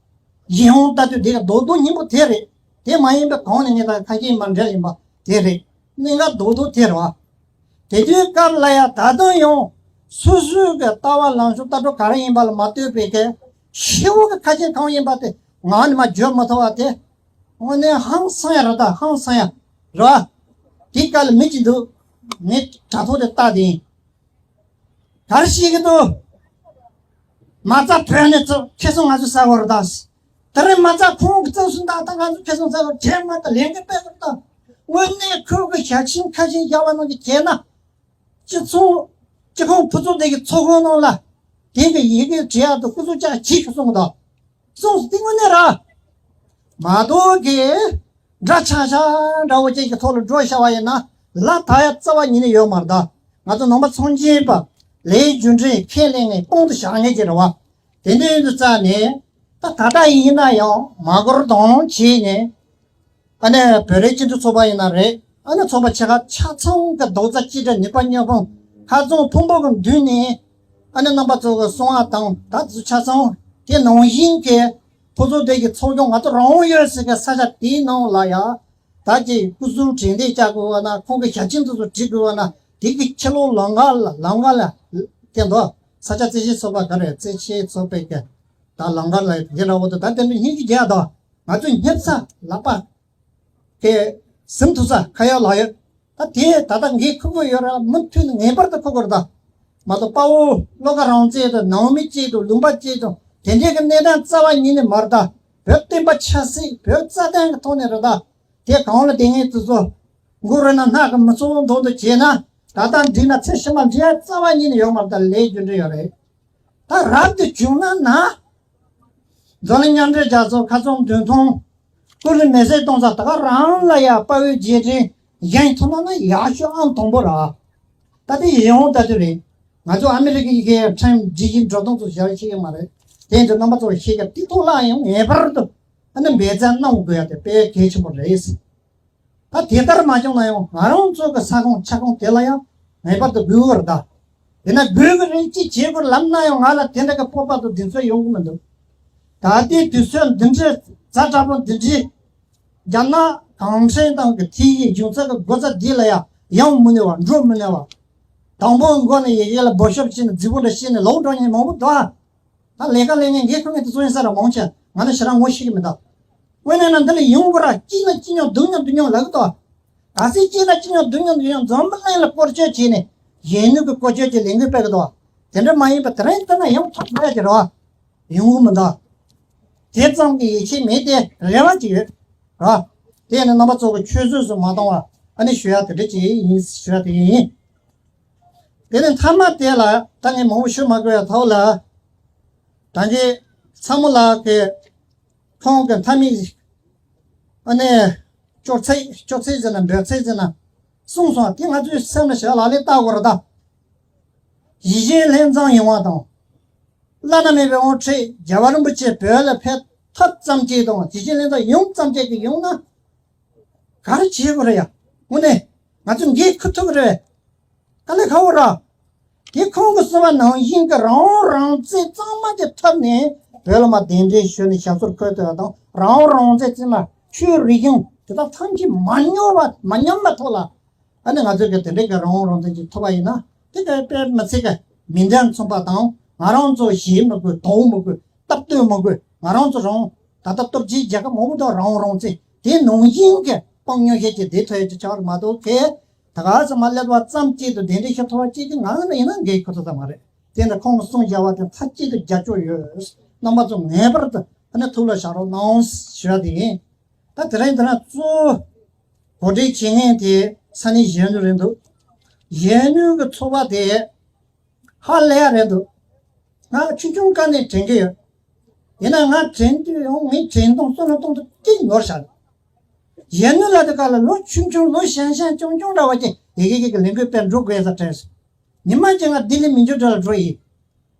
ཡིན་འོང་ལྟ་དུས་དེ་ག་རྡོག་རྡོག་སྙིང་པོ་དེ་རེད། དེ་མ་ཡིན་པའི་གོང་ནས་ངས་ད་ཁ་ཤས་མར་འགྲེལ་ཡིན་པ་དེ་རེད། གནད་འགག་རྡོག་རྡོག་དེ་རེད་བ། དེ་དུས་སྐབས་ལ་ཡ་ད་དུང་ཡང་སོ་སོའི་གི་ལྟ་བ་ལངས་ཕྱོགས་ལྟ་གྲུབ་ག་རེ་ཡིན་པ་ལ་མ་ལྟོས་པའི་གི་ཤི་བོ་གི་ཁ་ཆེ་གང་ཡིན་པ་དེ་ངག་ནས་མར་བརྗོད་མ་ཐུབ་པ་དེ་དངོས་གནས་ཧང་སང་ཡ་རེད་ད། ཧང་སང་ཡ་རེད་བ། དེ་སྐབས་ལ་མི་གཅིག་འདུག་ངས་དྲ་ཐོག་དེ་བལྟས་དེ་ཡིན། ག་རེ་བཤད་ཀྱི་འདུག་མ་རྩ་བོད་ནས་བཙུགས་ཁེ་བཟང་ང་ཚོས་ཟ་དགོས་རེད་ད། དེ་རིང་མ་རྩ་ཁོང་གིས་བཙུགས་སོང་ད། ད་ང་ཚོས་ཁེ་བཟང་ཟ་དགོས་རེད། མ་རྩ་ལས་འགུལ་སྤེལ་དགོས་རེད་ད། དངོས་གནས་ཁོ་གི་ཞལ་ཆེམས་ཁ་ཆེམས་བཞག་པ་ནང་གི་བྱས་ན། སྤྱི་ཚོགས་སྤྱི་ཁོངས་ཕུན་ཚོགས་ལྡན་གྱི་ཚོགས་ཁང་ནང་ལ་དེ་གི་ཡི་གེ་བྲིས་ཡག་ཏུ་སྐུ་གཟུགས་ཅག་བྱེད་ཤོག་གསུངས་གི་འདུག་གསུངས་སོང་། དེ་དངོས་གནས་ར། མ་གཏོགས་ཀྱི་འདྲ་ཆགས་ཆགས་འདྲ་བོ་ཅན་གྱི་ཐོག་ལ་འགྲོ་བཞག་པ་ཡིན་ན་ལ་ད་ཡ་རྩ་བ་ཉིད་ནས་ཡོད་མ་རེད་ད། ང་ཚོ་ནང་པ་ཚོང་ཆེན་པ་ལས་རྒྱུ་འབྲས་ཁས་ལེན་ངེས་གཏོང་དུ་བཞག་ངེས་ཀྱི་རེད་བ། དེ་འདྲའི་དུས་ཙ་ནས་ད་ད་ལྟ་ཡིན་ན་ཡང་མ་གོར་དང་བྱས་ནས་ཨ་ནེ་བོད་རིགས་སྤྱི་མཐུན་ཚོགས་པ་ཡིན་ན་རེད། ཨ་ནེ་ཚོགས་པ་ཆེ་ཁག་ཆ་ཚང་གི་རྡོག་རྩ་གཅིག་སྒྲིལ་ནུས་པ་མཉམ་སྤུངས་ཁ་རྩང་ཕུང་པོ་གི་མདུན་ནས་ཨ་ནེ་རྣམ་པ་ཚོ་གི་གསུང་བ་དང་ད་དེ་ཚོ་ཆ་ཚང་དེ་ནང་བཞིན་གྱི་ཕུན་ཚོགས་ལྡན་གྱི་ཚོགས་ཆུང་ང་ཚོ་རང་དབང་ཡོད་ཟེར་གི་ས་ཆ་དེའི་ནང་ལ་ཡ། ད་ཅིག་སྐུ་གཟུགས་དྲན་རྟེན་བཅའ་དགོས་པ་ན། ཁོང་གི་ཞབས་ཕྱི་འདི་ཚོ་བྲི་དགོས་པ་ན། དེ་གི་ཕྱི་ལོགས་ལམ་ཁ་ལ་ལམ་ཁ་ལ་སྐྱེ་འདུག་ས་སྐྱ་རྩེད་ཆས་ཚོགས་པ་ག་རེ། རྩེད་ཆས་ཚོགས་པའི་གི་ད་ལམ་ཁ་ལ་དེ་འདྲ་བོ་དེ། ད་དེ་འདྲ་སྙིང་རྗེ་རྒྱག་དང་། ང་ཚོའི་སྙེབ་ས་ལག་པ་གི་ཟིན་ཐུབ་ས་ཁ་ཡོད་ལག་ཡོད། ད་དེ་ད་ལྟ་འགན་འཁུར་དགོས་ཡོད་ར། མུ་མཐུད་ནས་ངེས་པར་དུ་འཁུར་དགོས་རེད་ད། མ་གཏོགས་དཔའ་བོ་བློ་དགའ་རང་བཙན་དང་ནང་མི་གཅིག་དང་ལུང་པ་གཅིག་དང་དེ་འདྲའི་གི་གནས་སྟངས་རྩ་བ་ཉིད་ནས་མ་རེད་ད། བོད་བསྟན་པ་ཆབ་སྲིད། བོད་རྩ་དོན་གི་ཐོག་ནས་རེད་ད། དེ་གང་ལ་དེ་ངས་དེ་ཚོ་མགོ་རུལ་ན་སྣ་གི་མི་གཙོ་བོ་མདོག་མདོག་བྱས་ན། ད་ལྟ་འགྲིག་ན་ཚེ་ཕྱི་མ་འགྲིག་ཡ་རྩ་བ་ཉིད་ནས་ཡོད་མ་རེད་ད། ལས་རྒྱུ་འབྲས་ཡོད་རེད། ད་རབ་ཏུ་བྱུང་ན་ན། འཛམ་གླིང་མཉམ་འབྲེལ་རྒྱལ་ཚོགས་ཁ་ཚོན་བདུན་ཐུང་། ཀུ་རུ་མི་སེར་གཏོང་ས་ད་ག་རང་ལ་ཡ་དཔའ་བོའི་རྗེས་དྲན་བཞེངས་ཐུབ་ན་ན་ཡག་ཤོས་ཨང་དང་པོ་ར། ད་དེ་ཡིན་འོང་ད་དུས་རེད། ང་ཚོ་ཨ་མི་རི་ཀའི་གི་ཁྲིམས་སྒྲིག་གཞི་འགྲོ་སྟངས་ཚོ་ཞལ་ཤེས་ཀྱི་མ་རེད། དེ་ཚོ་རྣམ་པ་ཚོ་ཤེས་ཀྱི། དེ་ཐོག་ལ་ཡང་ངེས་པར་དུ་ཨ་ནི་འབད་བརྩོན་གནང་དགོས་ཡ་དེ་དཔེ་གལ་ཆེན་པོ་རེད། ད་དེ་ལྟར་མ་བྱུང་ན་ཡང་ང་རང་ཚོ་གི་ས་ཁོངས་ཆ་ཁོངས་དེ་ལ་ཡང་ངེས་པར་དུ་དགོས་ཀྱི་རེད་ད། དེ་ན་དགོས་ཀྱི་རེད། ཅི་བྱེད་དགོས་ལབ་ན་ཡང་ང་ལ་དེ་འདྲ་གི་སྤོབས་པ་དང་གདེང་ཚོད་ཡོང་གི་མི་འདུག་ད་ལྟའི་དུས་ཚོད་འདི་འདྲའི་ཛ་དྲག་པོ་འདི་འདྲའི་རྒྱ་ནག་གུང་ཁྲན་ཏང་གི་ཐེ་ཡི་འབྱུང་རྩ་གི་སྒོ་རྩ་འདི་ལ་ཡང་ཡོང་མི་ནུས་པ། འགྲོ་མི་ནུས་པ། དང་པོ་མགོ་ནས་ཡི་གེ་ལ་འབོ་ཤོབ་བྱས་ནས་རྫིག་པོ་འདྲ་བྱས་ནས་ལོག་འགྲོ་མཁན་མང་པོ་འདུག་ཨ། ད་ལས་ཀ་ལས་མཁན་འགན་ཁུར་མཁན་དེ་ཚོ་ཡིན་ས་ར་མང་ཆེ། ང་ནི་ཞེ་དྲག་ངོ་ཤེས་ཀྱི་མི་འདུག་དངོས་གནས་ན་འདི་ལ་ཡོང་དགོས་ར། སྐྱིད་ན་སྐྱིད་མྱོང་། སྡུག་མྱོང་སྡུག་མྱོང་ལབ་ཀྱི་འདུག་གལ་སྲིད་སྐྱིད་ན་སྐྱིད་མྱོང་། སྡུག་མྱོང་སྡུག་མྱོང་། འཛམ་བུ་གླིང་ལ་སྐོར་སྐྱོད་བྱས་ནས་གཞོན་ནུ་གི་སྐོར་སྐྱོད་ཀྱི་ལས་འགུལ་སྤེལ་གྱི་འདུག་དེ་འདྲ་མ་ཡིན་པ་དེ་རིང་ཐོན་ན་ཡང་ཐོབ་མེད་ཀྱི་རེད་བ། ཡོང་གི་མི་འདུག་དེ་ཙམ་གྱི་ཡིད་ཆེས་མེད་དེ་རེ་བ་ཅིག་ཡོད་ར། དེ་ནི་རྣམ་པ་ཚོ་གི་ཆུད་ཟོས་སུ་མ་གཏོང་བ་ཨ་ནི་ཞུ་ཡ་དེ་འདྲ་ཅིག་ཡིན། ཞུ་ཡ་དེ་ཡིན། དེ་ནས་མཐའ་མ་དེ་ལ་ད་ངས་མང་པོ་ཞུ་མ་དགོས་ཡ་ཐོག་ལ། ད་གིན་ཚ་མོ་ལགས་ཀྱིས་ཁོང་གི་མཐའ་མའི་ཨ་ནི་ཅོག་ཙེ་ཅོག་ཙེ་ཟེར་ན་འབོད་ཚིག་ཟེར་ན་གསུངས་སོང་། དེ་ང་ཚོའི་སེམས་ལ་ཞེ་དྲག་ལག་ལེན་བསྟར་དགོས་རེད་ད། ཡིད་བཞིན་ལྷུན་གཙང་ཡིན་པ་དང་། བླ་ན་མེད་པའི་དབང་ཕྱུག་རྒྱལ་བ་རིན་པོ་ཆེ་བོད་ལ་ཕེབས་ཐབས་ཙམ་གྱིས་དང་། ཡིད་བཞིན་ལྷུན་གཙང་ཡོང་ཙམ་གྱིས་ཀྱི་ཡོང་ན། ག་རེ་བྱེད་དགོས་རེད་ཡ། དངོས་གནས་ང་ཚོས་འགན་འཁུར་ཐུབ་ཀྱི་རེད། དཀའ་ལས་ཁག་པོ་ར། དེ་ཁོང་གིས་གསུངས་པ་ནང་བཞིན་གྱི་རང་དབང་རང་བཙན་གཙང་མ་གྱི་ཐོག་ནས་བོད་ལ་མར་གདན་འདྲེན་ཞུས་ནས་ཞབས་སོར་འཁོད་ཐུབ་པ་དང་། རང་དབང་རང་བཙན་ཚང་མ་ཆོས་རིག་གཞུང་དེ་དག་ཐམས་ཅད་མ་ཉམས་པ་མ་ཉམས་པའི་ཐོག་ལ། ཨ་ནི་ང་ཚོས་ཀྱི་དེ་འདྲའི་གི་རང་དབང་རང་བཙན་ཅིག་ཐོབ་པ་ཡིན་ན། དེ་ག་དཔེ་མི་སྲིད་གི་མིང་དོན་མཚུངས་པ་དང་། ང་རང་ཚོ་ཞེད་མི་དགོས། དོགས་མི་དགོས། སྟབས་བསྟུན་མི་དགོས། ང་རང་ཚོ་རང་ད་ལྟ་སྟོབས་ཆེའི་རྒྱལ་ཁབ་མང་པོ་དང་རང་དབང་རང་བཙན་དེ་ནང་བཞིན་གྱི་དཔང་ཉོ་བྱེད་ཀྱི་བསྡད་ཐུབ་ཡ་ཅིག་ཆགས་རེད་མ་གཏོགས། ཁེ་ད་ག་ཚོད་མ་སླེབས་པ་ཙམ་གཅིག་ཏུ་གདན་འདྲེན་ཞུ་ཐུབ་པ་ཅིག་གི་ང་ལ་ཡིན་ན་འགན་འཁུར་ཐུབ་ས་མ་རེད། དེ་འདྲ་ཁོང་གིས་གསུངས་བཞག་པ་དེ་མཐའ་གཅིག་ཏུ་རྒྱབ་སྐྱོར་ཡོད། རྣམ་པ་ཚོ་ངེས་པར་དུ་ཨ་ནི་ཐུགས་ལ་བཞག་རོགས་གནང་ཞུ་ཡ་དེ་ཡིན། ད་དེ་རིང་དེ་རིང་གཙོ་བོ་གོ་སྒྲིག་བྱེད་མཁན་དེ་ས་གནས་གཞོན་ནུ་རེད་འདུག་གཞོན་ནུ་གི་ཚོགས་པ་དེ་ཧ་ལས་ཡ་རེད་འདུག་ང་ཆུང་ཆུང་སྐབས་ནས་དྲན་གྱི་ཡོད། ཡིན་ན་ང་དྲན་དུས་ཡང་ངའི་དྲན་སྟངས་བསམ་བློ་གཏོང་དུས་གཅིག་ནོར་བཞག་གཞོན་ནུ་ལ་དེ་ག་ལ་ལོ་ཆུང་ཆུང་། ལོ་ཞན་ཞན་ཆུང་ཆུང་འདྲ་བ་ཅིག་ཡི་གེ་གི་ལས་འགུལ་སྤེལ་འགྲོ་དགོས་ས་དྲན་སོང་། ཉི་མ་གཅིག་ང་ལྡི་ལི་མི་འགྱུར་གྲལ་ལ་འགྲོ་ཡིན།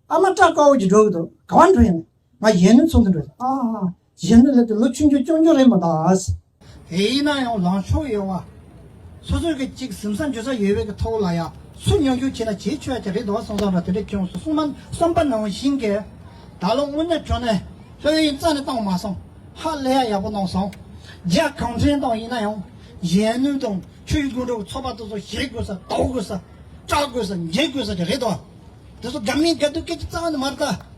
ཨ་མ་སྐྲ་དཀར་པོ་ཅིག་འགྲོ་གི་འདུག་ག་པར་འགྲོ་ཡིན། ང་གཞོན་ནུ་ཚོགས་འདུ་འགྲོ་ཡིན། ཨ། གཞོན་ནུ་ལ་དེ་ལོ་ཆུང་ཆུང་ཆུང་ཆུང་རེད་མ་གཏོགས། ཡིན་ན་ཡང་ལངས་ཕྱོགས་ཡོད་པ། སོ་སོའི་གི་གཅིག་གཟིམ་ས་འཇུ་ས་ཡོད་པའི་གི་ཐོག་ལ་ཡ་སུ་ཉམས་ཞིབ་བྱས་ན་བྱེད་ཆོག་ཡ་ཅིག་རེད་འདུག་བསམ་བསམ་འདྲ་དེ་འདྲ་བྱུང་སོང་། གསུངས་མ་བསམ་པ་ནང་བཞིན་གི་ད་ལོ་དངོས་གནས་དྲང་གནས་ལྷོད་ཡངས་རྩ་ནས་བཏང་མ་སོང་། ཧ་ལས་ཡ་ཡག་པོ་གནང་སོང་། རྒྱ་གུང་ཁྲན་ཏང་ཡིན་ན་ཡང་གཞོན་ནུ་དང་ཆོས་བརྒྱུད་འགྲོ་གི་ཚོགས་པ་དེ་ཚོ་བྱེད་དགོས་ས། ལྡོག་དགོས་ས། བཅག་དགོས་ས། འཇལ་དགོས་ས་ཅིག་རེད་དོ། དེ་ཚོ་དགའ་མིན་དགའ་སྡུག་སྐད་ཆ་རྩ་བ་ནས་མ་རེད་ད།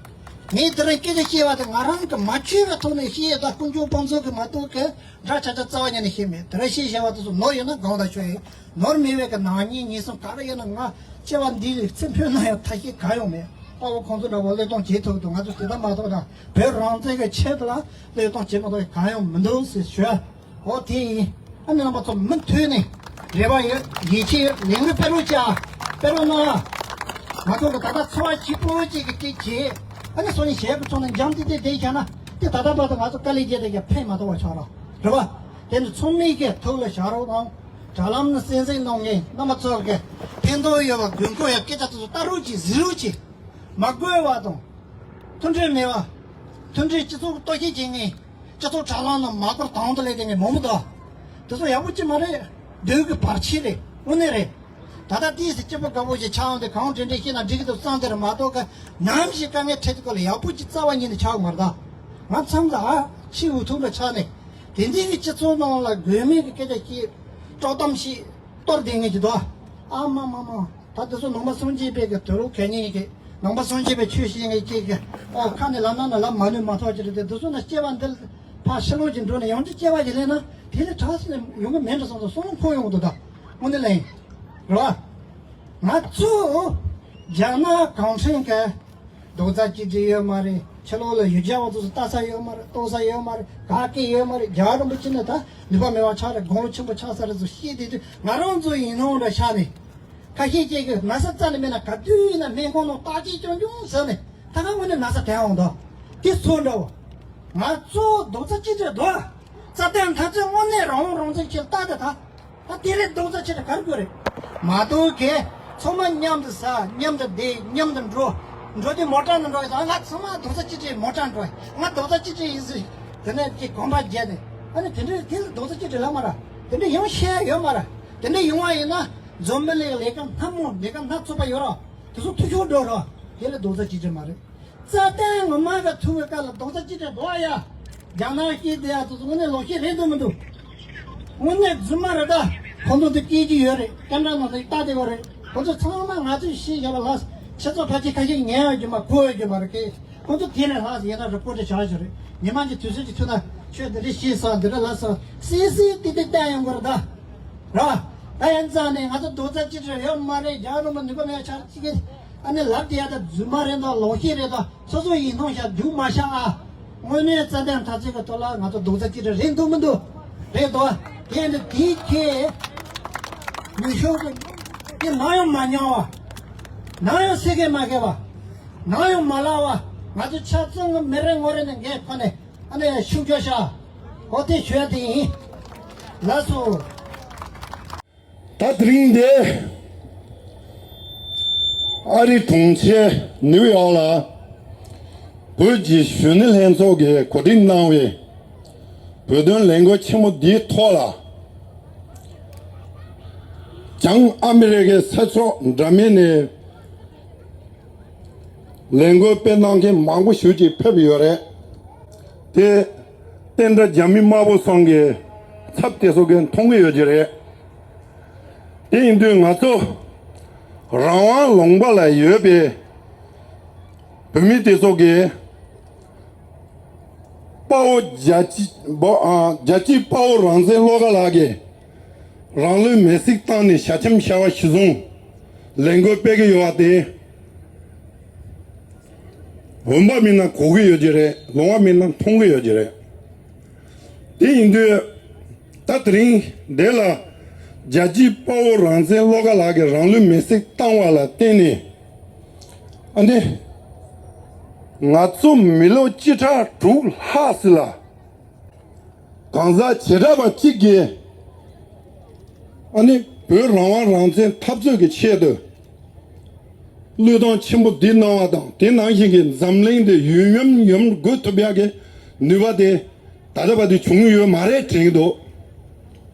ངས་དེ་རིང་སྐད་ཆ་བཤད་པ་དེ་ང་རང་གི་མ་འཆོལ་བའི་ཐོག་ནས་བཤད་ཡོད་ད། དཀོན་མཆོག་དཔང་བཙུགས་ཀྱིས་མ་གཏོགས་གི་འདྲ་ཆ་ཆ་རྩ་བ་ཉིད་ནས་བཤད་མེད། དེ་རིང་བཤད་བཤད་པ་དེ་ཚོ་ནོར་ཡོད་ན་དགོངས་དག་ཞུ་ཡིན། ནོར་མེད་པའི་གི་ནག་ཉེས་ཉེས་གསུམ་ག་རེ་ཡོད་ན་ང་སྐྱེ་བ་འདི་ལས་ཚེ་འཕོས་ན་ཡང་ཐབས་ཤེས་གང་ཡང་མེད། དཔའ་བོ་ཁོང་ཚོ་འདྲ་བོ་བློས་གཏོང་བྱེད་ཐུབ་འདུག་ང་ཚོ་དེ་ལྟར་མ་གཏོགས་ན་བོད་རང་བཙན་གྱི་ཆེད་དུ་ལ་བློས་གཏོང་བྱེད་མ་གཏོགས་གང་ཡང་མི་འདུག་ཟེར་ཞུ། འོ་དེ་ཡིན། ཨ་ནི་རྣམ་པ་ཚོ་མུ་མཐུད་ནས་རེ་བ་ཡོད། ཡིད་ཆེས་ཡོད། ལས་འགུལ་སྤེལ་རོགས་བྱ། སྤེལ་རོགས་གནང་། མ་གཏོགས་ད་ལྟ་འཚོ་བ་སྐྱིད་པོ་ཅིག་གི་སྐད་ཆ། ཨ་ནི་སོ་ནི་གཞས་ཀྱི་ཚོགས་ནས་འཇམ་ཏིག་ཏིག་བསྡད་བཞག་ན་དེ་ད་ལྟ་བར་དུ་ང་ཚོ་དཀའ་ལས་བརྒྱབ་དེ་ཡང་ཕན་མ་ཐོགས་པ་ཆགས་རོགས་རེད་བ། དེ་ནི་ཚང་མས་ཀྱི་ཐུགས་ལ་བཞག་རོགས་གནང་། དྲ་ལམ་ནས་གསན་གཟིགས་གནང་མཁན་རྣམ་པ་ཚོ་གི་ཕན་ཐོགས་ཡོད་པ་དགོས་མཁོ་ཡོད་སྐད་ཆ་དེ་ཚོ་ལྟ་རོགས་གྱིས་གཟིགས་རོགས་གྱིས། མ་དགོས་པ་དང་། མཐུན་སྒྲིལ་མེད་པ། མཐུན་སྒྲིལ་སྤྱི་ཚོགས་ཀྱི་གཏོར་བཤིག་བྱེད་མཁན། སྤྱི་ཚོགས་དྲ་ལམ་ནང་མ་དགོས་དང་དུ་ལས་དེ་ངས་མང་པོ་འདུག་དེ་ཚོ་ཡག་པོ་ཅིག་མ་རེད། སྡུག་གི་བར་ཆད་རེད། དངོས་གནས་རེད། ད་ལྟ་དེའི་སྲིད་སྐྱིད་པོ་དགའ་པོ་ཞིག་ཆགས་འོང་དེ་གང་དྲན་དྲན་ཤེས་ན་འགྲིག་གི་འདུག་བསམ་དེ་རེད་མ་གཏོགས་གི། ནམ་ཞིག་དཀའ་ངལ་འཕྲད་དུས་སྐབས་ལ་ཡག་པོ་ཅིག་རྩ་བ་ཉིད་ནས་ཆགས་ཀྱི་མ་རེད་ད། ང་མཚམས་ལ་ཨ་ཕྱི་འུ་ཐུག་ལ་ཆགས་ནས། དེ་འདྲའི་གི་སྤྱི་ཚོགས་ནང་ལ་དགོས་མེད་ཀྱི་སྐད་ཆ་ཅིག་དཀྲོག་གཏམ་ཞིག་གཏོར་བསྡད་མཁན་ཅིག་འདུག་ཨ་མ་མ་མ། ད་དེ་ཚོ་ནང་པ་སངས་རྒྱས་པའི་གི་དུས་ལུགས་གལ་གཉིས་ཀྱི་ནང་པ་སངས་རྒྱས་པའི་ཆོས་བཤད་མཁན་ཅིག་གི་ཨོ་ཁ་ནས་ལབ་ན་ན་ལབ་མ་ནུས་མ་ཐག་ཅིག་རེད་དེ། དེ་ཚོ་ན་སྐྱེ་བ་འདི་ཕར་ཕྱི་ལོགས་ཀྱི་འགྲོ་ནས་ཡང་ཅིག་སྐྱེ་བ་ཞིག་ལེན་ན་དེ་ལས་དྲག་ས་ནས་ཡོང་གི་མེད་འགྲོ་བསམ་སོང་བསམ་བློ་འཁོར་ཡོང་གི་འདུག་ད་དངོས་གནས་ལ་ཡིན་རེད་བ། ང་ཚོ་རྒྱ་ནག་གུང་ཁྲན་གྱི་རྡོག་རྩ་གཅིག་སྒྲིལ་ཡོད་མ་རེད། ཕྱི་ལོགས་ལ་ཡུལ་གྱར་བ་ཚོ་ལྟ་ས་ཡོད་མ་རེད། གཏོང་ས་ཡོད་མ་རེད། ག་གེ་ཡོད་མ་རེད། རྒྱལ་བ་རིན་པོ་ཆེ་ནས་ད་ནུས་པ་མེད་པ་ཆགས་རེད། དགུང་ལོ་ཆེན་པོ་ཆགས་ས་རེད་ཚོ་ཤེས་བསྡད་དུས་ང་རང་ཚོ་ཡིན་ནོ་འདྲ་ཆགས་ནས། ཁ་ཤས་ཅིག་གིས་ན་ཚ་རྩ་ནས་མེད་ན་ག་དུས་ཡིན་ན་སྨན་ཁང་ནང་བརྟག་དཔྱད་རྐྱང་རྐྱང་ཟེར་ནས་ད་ག་དངོས་གནས་ན་ཚ་དེ་འོང་དོ། དེ་ཚོ་འདྲ་བོ། ང་ཚོ་རྡོག་རྩ་གཅིག་སྒྲིལ་དོ། རྩ་དོན་འཐབ་རྩོད་དངོས་གནས་རང་དབང་རང་བཙན་ཆེད་ལྟ་དེ་ད། ད་དེ་ལས་རྡོག་རྩ་གཅིག་སྒྲིལ་ག་རེ་དགོས་རེད། མ་གཏོགས་གས་ཚང་མ་མཉམ་དུ་ཟ། མཉམ་དུ་བསྡད། མཉམ་དུ་འགྲོ། འགྲོ་དུས་མོ་ཊ་ནང་འགྲོ་ཡ་ད་ང་ཚང་མ་རྡོག་རྩ་གཅིག་སྒྲིལ་མོ་ཊ་འགྲོ་ཡ། ང་རྡོག་རྩ་གཅིག་སྒྲིལ་ཡིན་ཟེར། དེ་ནས་ཀྱི་གོམ་པ་བརྒྱབ་ནས་ཨ་ནི་དེ་འདྲའི་དེ་ལ་རྡོག་རྩ་གཅིག་སྒྲིལ་ལབ་མ་ར། དེ་འདྲ་ཡང་བཤད་ཡ་ཡོད་མ་ར། དེ་འདྲ་ཡོང་བ་ཡིན་ན་འཛམ་བུ་གླིང་ལས་ཀ་སྣ་མང་ལས་ཀ་སྣ་ཚོགས་པ་ཡོད་ར། དེ་ཚོ་འཐུས་ཤོར་འགྲོ་ར། དེ་ལ་རྡོག་རྩ་གཅིག་སྒྲིལ་མ་རེད། རྩ་དོན་ངོ་མ་ག་ཐུག་པའི་སྐབས་ལ་རྡོག་རྩ་གཅིག་སྒྲིལ་འགྲོ་བ་ཡ། རྒྱ་ནག་སྐད་དེ་ཡ་དེ་ཚོ་དངོས་གནས་ལོག་ཤེས་རེད་འདུག་མི་འདུག་དངོས་གནས་རྫུན་མ་རེད་ད། ཁོང་ཚོ་དེ་སྐད་ཀྱི་ཡོད་རེད། ཀེམ་ར་ནང་དུ་ལྟ་བསྡད་པ་རེད། ཁོང་ཚོ་ཚང་མ་ང་ཚོས་ཤེས་བཞག་པ་ལ་ཁྱེད་ཚོ་ཕལ་ཆེར་ཁ་ཤས་ཉན་ཡོད་རྒྱུ་མ་གོ་ཡོད་རྒྱུ་མ་རེད་ཀི། ཁོང་ཚོ་དེ་ནས་ལྷག་ཡིན་ན་རི་པོ་ཊི་བྱ་ཞིག་རེད། ཉི་མ་གཅིག་དུས་ཚོད་ཅིག་ཐུག་ན་ཆོས་འདི་འདྲ་ཤེས་སོང་། འདི་འདྲ་ལབ་སོང་། སི་སི་ཏི་ཏི་བལྟ་ཡོང་དགོས་རེད་ད། ར། ད་ཡིན་ཙང་ནས་ང་ཚོ་རྡོག་རྩ་གཅིག་སྒྲིལ་ཡོད་མ་རེད། རྒྱ་ནག་མ་ནུས་པ་མེད་ཆགས་ཅིག་གི་ཨ་ནི་ལབ་དེ་ཡ་ད་རྫུན་མ་རེད་དང་ལོག་ཤེས་རེད་དང་སོ་སོ་ཡིན་མཐོང་བཤད་རྒྱུག་མ་བཤད་ཨ། དངོས་གནས་རྩ་དོན་འཐབ་རྩོད་ཀྱི་ཐོག་ལ་ང་ཚོ་རྡོག་རྩ་གཅིག་སྒྲིལ་རེད་འདུག་མི་འདུག་རེད་དོ། དེ་འདི་དེའི་ཁྱེད་ཡུལ་ཤུལ་གྱི་དེ་ནམ་ཡང་མ་མྱོང་བ། ནམ་ཡང་སེ་གེ་མ་གེ་བ། ནམ་ཡང་མ་ལབ་པ། ང་ཚོ་ཆབ་སྲིད་ཀྱི་མི་རེ་ངོ་རེ་ནས་འགན་ཁོ་ནས་ཨ་ནི་ཤུགས་རྒྱོབ་ཤག་ཨོ་དེ་ཞུ་ཡ་དེ་ཡིན། ལགས་སོ། ད་དེ་རིང་འདི་ཨ་རི་གྲོང་ཁྱེར་ནིའུ་ཡོག་ལ་བོད་ཀྱི་གཞོན་ནུ་ལྷན་ཚོགས་ཀྱིས་གོ་སྒྲིག་གནང་བའི་བོད་དོན་ལས་འགུལ་ཆེན་མོ་འདིའི་ཐོག་ལ། བྱང་ཨ་མི་རི་ཀའི་ས་ཕྱོགས་འདྲ་མིན་ནས་ལས་འགུལ་སྤེལ་གནང་མཁན་མང་པོ་ཞིག་ཅིག་ཕེབས་ཡོད་རེད། དེ་བསྟན་དགྲ་རྒྱ་མི་དམར་པོ་ཚང་གི་ཚབ་དེ་ཚོ་གིས་མཐོང་གི་ཡོད་ཀྱི་རེད། དེ་ཡིན་དུས་ང་ཚོ་རང་དབང་ལུང་པ་ལ་ཡོད་པའི་བོད་མི་དེ་ཚོ་གིས་དཔའ་བོ་རྒྱལ་གཅེས་དཔའ་བོ་རང་བཙན་བློ་དགའ་ལགས་ཀྱིས་རང་ལུས་མེར་སྲེག་བཏང་ནས་ཞལ་ཆེམས་ཞུ་བ་གཞིར་བཟུང་ལས་འགུལ་སྤེལ་གྱི་ཡོད་པ་དེ། འོས་འབབ་མི་རྣམས་གོ་གི་ཡོད་ཀྱི་རེད། ལོང་བ་མི་རྣམས་མཐོང་གི་ཡོད་ཀྱི་རེད། དེ་ཡིན་དུས་ད་དེ་རིང་འདི་ལ་རྒྱལ་གཅེས་དཔའ་བོ་རང་བཙན་བློ་དགའ་ལགས་ཀྱིས་རང་ལུས་མེར་སྲེག་བཏང་བ་ལ་བརྟེན་ནས་ཨ་ནི་ང་ཚོ་མི་ལོ་བཅུ་ཕྲག་དྲུག་ལྷག་ཙམ་ལ། གང་ཟག་བྱེ་བྲག་པ་གཅིག་གིས་ཨ་ནི་བོད་རང་དབང་རང་བཙན་འཐབ་རྩོད་ཀྱི་ཆེད་དུ་བློས་གཏོང་ཆེན་པོ་འདི་གནང་བ་དང་དེ་ནང་བཞིན་གྱི་འཛམ་གླིང་འདི་ཡུན་རིང་ཡོང་དགོས་ཐུབ་ཡག་གི་ནུས་པ་དེ་ད་ལྟ་བར་དུ་བྱུང་མྱོང་ཡོད་མ་རེད་དྲན་གྱི་འདུག་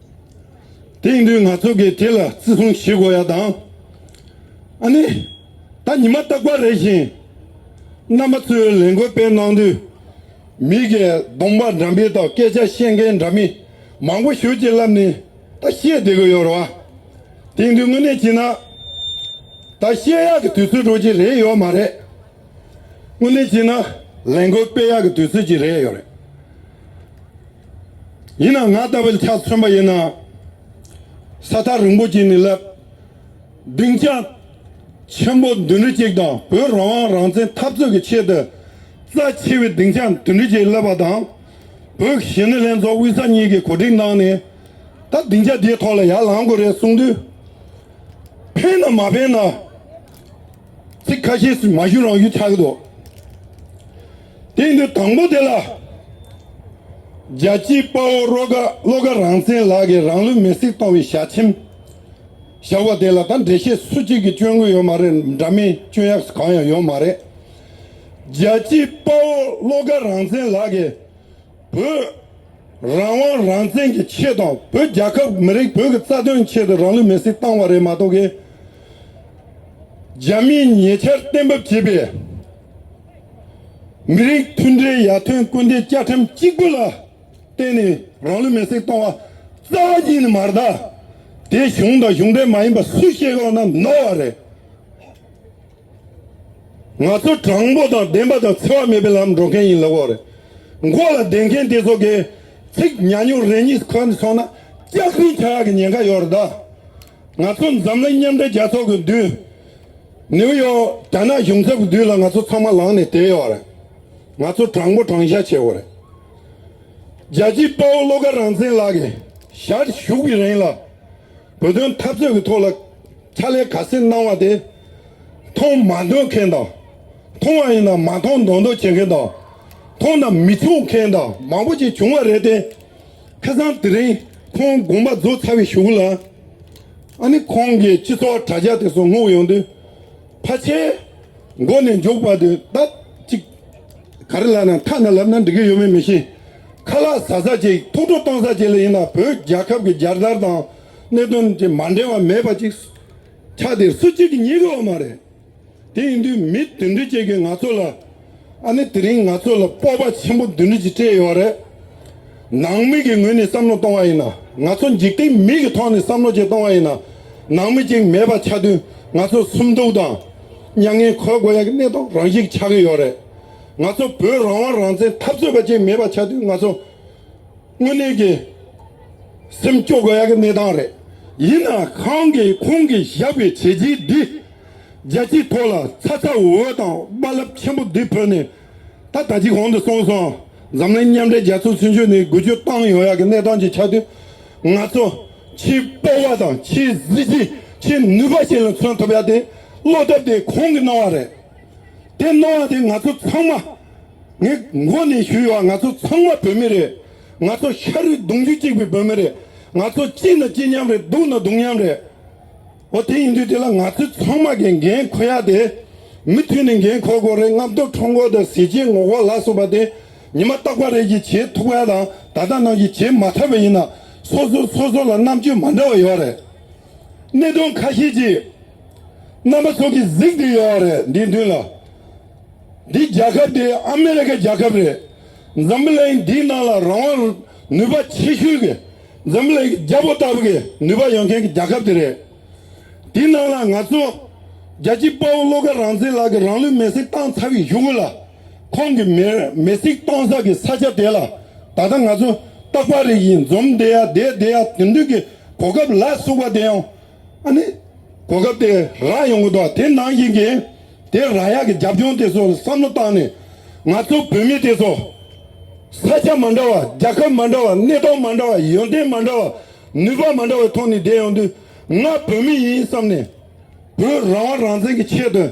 དེ་ཡིན་དུས་ང་ཚོ་གིས་དེ་ལ་བརྩི་སྲུང་བྱེད་དགོས་ཡ་དང་། ཨ་ནི། ད་ཉི་མ་རྟག་པར་རེ་བཞིན། རྣམ་པ་ཚོས་ལས་འགུལ་སྤེལ་གནང་དུས། མི་གིས་གདོང་པ་འདྲ་མིན་དང་སྐད་ཆ་བཤད་མཁན་འདྲ་མིན་མང་པོ་ཞིག་ཅིག་ལབ་ནས་ད་བཤད་བསྡད་ཀྱི་ཡོད་རེད་བ། དེ་ཡིན་དུས་དངོས་གནས་བྱས་ན། ད་བཤད་ཡག་གི་དུས་ཚོད་འདྲ་ཅིག་རེད་ཡོད་མ་རེད། དངོས་གནས་བྱས་ན་ལས་འགུལ་སྤེལ་ཡག་གི་དུས་ཚོད་ཅིག་རེད་ཡོད་རེད། ཡིན་ནའང་ང་ལྟ་བུ་ཆ་མཚོན་པ་ཡིན་ན། ས་ཐག་རིང་པོ་ཅིག་ནས་ལབ། སྡིངས་ཆ་ཆེན་པོ་འདི་འདྲ་ཅིག་དང་བོད་རང་དབང་རང་བཙན་འཐབ་རྩོད་ཀྱི་ཆེད་དུ་རྩ་ཆེ་བའི་སྡིངས་ཆ་འདི་འདྲ་ཅིག་སླེབས་པ་དང་། བོད་གཞོན་ནུ་ལྷན་ཚོགས་དབུས་ས་གཉིས་ཀྱིས་གོ་སྒྲིག་གནང་ནས་ད་སྡིངས་ཆ་འདིའི་ཐོག་ལ་ཡར་ལངས་དགོས་རེད་གསུངས་དུས། ཕན་ན་མ་ཕན་ན། ཚིག་ཁ་ཤས་ཤིག་མ་ཞུ་རང་ཞུ་ཆགས་ཀྱི་འདུག་དེ་ཡིན་དུས་དང་པོ་དེ་ལ། རྒྱལ་གཅེས་དཔའ་བོ་བློ་དགའ་བློ་དགའ་རང་བཙན་ལགས་ཀྱིས་རང་ལུས་མེར་སྲེག་བཏང་བའི་ཞལ་ཆེམས་བཞག་པ་དེ་ལ་ད་འགྲེལ་བཤད་སུ་གཅིག་གིས་སྐྱོན་གྱི་ཡོད་མ་རེད། འདྲ་མིན་སྐྱོན་ཡག་གང་ཡང་ཡོད་མ་རེད། རྒྱལ་གཅེས་དཔའ་བོ་བློ་དགའ་རང་བཙན་ལགས་ཀྱིས། བོད་རང་དབང་རང་བཙན་གྱི་ཆེད་དང་བོད་རྒྱལ་ཁབ་མི་རིགས་བོད་ཀྱི་རྩ་དོན་ཆེད་དུ་རང་ལུས་མེར་སྲེག་བཏང་བ་རེད་མ་གཏོགས་ཀྱི། རྒྱ་མིས་ཉེ་ཆར་གཏན་འབེབས་བྱས་པའི་མི་རིགས་མཐུན་སྒྲིལ་ཡར་ཐོན་སྐུལ་འདེད་བཅའ་ཁྲིམས་གཅིག་པུ་ལ་ བརྟེན་ནས་རང་ལུས་མེར་སྲེག་གཏོང་བ་རྩ་བ་ཉིད་ནས་མ་རེད་ད། དེ་གཞུང་དང་གཞུང་འབྲེལ་མ་ཡིན་པ་སུས་བཤད་གི་ཡོད་ན་ནོར་བ་རེད། ང་ཚོ་དྲང་པོ་དང་བདེན་པ་དང་འཚེ་བ་མེད་པའི་ལམ་འགྲོ་མཁན་ཡིན་ལབ་ཡོད་རེད། མགོ་ལ་བསྡད་མཁན་དེ་ཚོ་གིས་ཚིག་ཉག་ཉོག་རེ་གཉིས་ཁོ་ནས་སོང་ན་ལྕགས་རིང་ཆགས་ཡག་གི་ཉེན་ཁ་ཡོད་རེད་ད། ང་ཚོ་འཛམ་གླིང་མཉམ་འབྲེལ་རྒྱལ་ཚོགས་ཀྱི་མདུན། ནིའུ་ཡོག་རྒྱ་ནག་གཞུང་ཚབ་ཀྱི་མདུན་ལ་ང་ཚོ་ཚང་མ་ལངས་ནས་བསྡད་ཡོད་རེད། ང་ཚོ་དྲང་པོ་དྲང་བཞག་བྱེད་དགོས་རེད། རྒྱལ་གཅེས་དཔའ་བོ་བློ་དགའ་རང་བཙན་ལགས་ཀྱིས་ཞལ་བཞུགས་པའི་རིང་ལ་བོད་དོན་འཐབ་རྩོད་ཀྱི་ཐོག་ལ་ཕྱག་ལས་ག་ཚོད་གནང་བ་དེ། མཐོང་མ་འདོད་མཁན་དང་། མཐོང་བ་ཡིན་ན་མ་མཐོང་མདོག་མདོག་བྱེད་མཁན་དང་། མཐོང་ན་མི་ཆོག་མཁན་དང་མང་པོ་ཅིག་བྱུང་བ་རེད་དེ། ཁ་སང་དེ་རིང་ཁོང་དགོངས་པ་རྫོགས་ཚར་བའི་གཞུག་ལ། ཨ་ནི་ཁོང་གིས་སྤྱི་ཚོགས་དྲ་རྒྱ་དེ་ཚོ་སྔོག་ཡོང་དུས། ཕལ་ཆེར་མགོ་ནས་མཇུག་བར་དུ་ད་ཅིག་ག་རེ་ལབ་ན་ཐ་ན་ལབ་ན་འགྲིག་གི་ཡོད་མེད་མི་ཤེས། ཁ་ལག་ཟ་ས་ཅིག་ཐུགས་སྤྲོ་གཏོང་ས་ཅིག་ལ་ཡིན་ན་བོད་རྒྱལ་ཁབ་ཀྱི་རྒྱལ་དར་དང་གནད་དོན་ཅིག་མ་འབྲེལ་བ་མེད་པ་ཅིག་ཆགས་དེ་སུ་གཅིག་གིས་རྙེད་གི་ཡོད་མ་རེད། དེ་ཡིན་དུས་མི་དེ་འདྲ་ཅིག་གིས་ང་ཚོ་ལ། ཨ་ནི་དེ་རིང་ང་ཚོ་ལ་སྤོབས་པ་ཆེན་པོ་འདི་འདྲ་ཅིག་སྤྲད་ཡོད་རེད། ནང་མི་གི་ངོས་ནས་བསམ་བློ་གཏོང་བ་ཡིན་ན། ང་ཚོ་འཇིག་རྟེན་མི་གི་ཐོག་ནས་བསམ་བློ་ཅིག་གཏོང་བ་ཡིན་ན། ནང་མི་ཅིག་མེད་པ་ཆགས་དུས་ང་ཚོ་སུན་སྣང་དང་མྱ་ངན་འཁོར་དགོས་ཡ་གི་གནས་སྟངས་རང་བཞིན་ཆགས་ཀྱི་ཡོད་རེད། ང་ཚོ་བོད་རང་དབང་རང་བཙན་འཐབ་རྩོད་པ་ཅིག་མེད་པ་ཆགས་དུས་ང་ཚོ། དངོས་གནས་ཀྱི་སེམས་སྐྱོ་དགོས་ཡ་གི་གནས་སྟངས་རེད། ཡིན་ནའང་ཁོང་གིས་ཁོང་གིས་བཞག་པའི་བྱས་རྗེས་འདི་རྒྱལ་སྤྱིའི་ཐོག་ལ་ཚ་ཚ་འུར་འུར་དང་རྦ་རླབས་ཆེན་པོ་འདི་བོད་ནས་ད་ད་ཅི་གོང་དུ་སོང་སོང་། འཛམ་གླིང་མཉམ་འབྲེལ་རྒྱལ་ཚོགས་ཚུན་ཆོད་ནས་འགུལ་སྐྱོད་བཏང་ཡོང་ཡ་གི་གནས་སྟངས་ཅིག་ཆགས་དུས། ང་ཚོ་ཆེས་སྤོབས་པ་དང་ཆེས་གཟི་བརྗིད་ཆེས་ནུས་པ་ཞིག་ལ་མཚོན་ཐུབ་ཡ་དེ་བློ་སྟོབས་དེ་ཁོང་གིས་གནང་བ་རེད། དེ་གནང་བ་དེ་ང་ཚོ་ཚང་མ། ངས་མགོ་ནས་ཞུས་ཡོད། ང་ཚོ་ཚང་མ་བོད་མི་རེད། ང་ཚོ་ཤ་རུས་གདུང་རྒྱུད་གཅིག་པའི་བོད་མི་རེད། ང་ཚོ་སྐྱིད་ན་སྐྱིད་མཉམ་རེད། སྡུག་ན་སྡུག་མཉམ་རེད། འོ་དེ་ཡིན་དུས་དེ་ལ་ང་ཚོ་ཚང་མ་གིས་འགན་འཁུར་ཡ་དེ། མུ་མཐུད་ནས་འགན་འཁུར་དགོས་རེད། རྔམ་སྟོབས་ཁྲོམ་སྐོར་དང་ཟས་བཅད་ངོ་རྒོལ་ལ་སོགས་པ་དེ་ཉི་མ་རྟག་པ་རེ་བཞིན་བྱེད་ཐུབ་ཡ་དང་། ད་ལྟ་ནང་བཞིན་བྱེད་མ་ཐུབ་པ་ཡིན་ན་སོ་སོ་སོ་སོ་ལ་རྣམ་དཔྱོད་མ་འདྲ་བ་ཡོད་རེད། གནད་དོན་ཁ་ཤས་ཅིག་རྣམ་པ་ཚོ་གིས་གཟིགས་བསྡད་ཡོད་རེད། འདིའི་མདུན་ལ། འདི་རྒྱལ་ཁབ་དེ་ཨ་མེ་རི་ཁའི་རྒྱལ་ཁབ་རེད། འཛམ་བུ་གླིང་འདིའི་ནང་ལ་རང་དབང་ནུས་པ་ཆེ་ཤོས་ཀྱི། འཛམ་བུ་གླིང་གི་རྒྱལ་པོ་ལྟ་བུ་གི་ནུས་པ་ཡོད་མཁན་གྱི་རྒྱལ་ཁབ་དེ་རེད། དེའི་ནང་ལ་ང་ཚོ་རྒྱལ་གཅེས་དཔའ་བོ་བློ་དགའ་རང་བཙན་ལགས་ཀྱིས་རང་ལུས་མེར་སྲེག་བཏང་ཚར་བའི་གཞུག་ལ། ཁོང་གི་མེར་མེར་སྲེག་བཏང་ས་གི་ས་ཆ་དེ་ལ་ད་ལྟ་ང་ཚོ་རྟག་པར་རེ་བཞིན་འཛོམས་བསྡད་ཡ་བསྡད་བསྡད་ཡ་དེ་འདྲ་གི་གོ་སྐབས་ལ་སོགས་པ་དེ་ཡང་ཨ་ནི་གོ་སྐབས་དེ་རག་ཡོང་གི་འདུག་དེ་ནང་བཞིན་གྱི་དེ་རག་ཡག་གི་རྒྱབ་ལྗོངས་དེ་ཚོ་བསམ་བློ་བཏང་ནས། ང་ཚོ་བོད་མི་དེ་ཚོ་ས་ཆ་མ་འདྲ་བ། རྒྱལ་ཁབ་མ་འདྲ་བ། གནས་སྟངས་མ་འདྲ་བ། ཡོན་ཏན་མ་འདྲ་བ། ནུས་པ་མ་འདྲ་བའི་ཐོག་ནས་བསྡད་ཡོང་དུས། ང་བོད་མི་ཡིན་བསམ་ནས། བོད་རང་དབང་རང་བཙན་གྱི་ཆེད་དུ།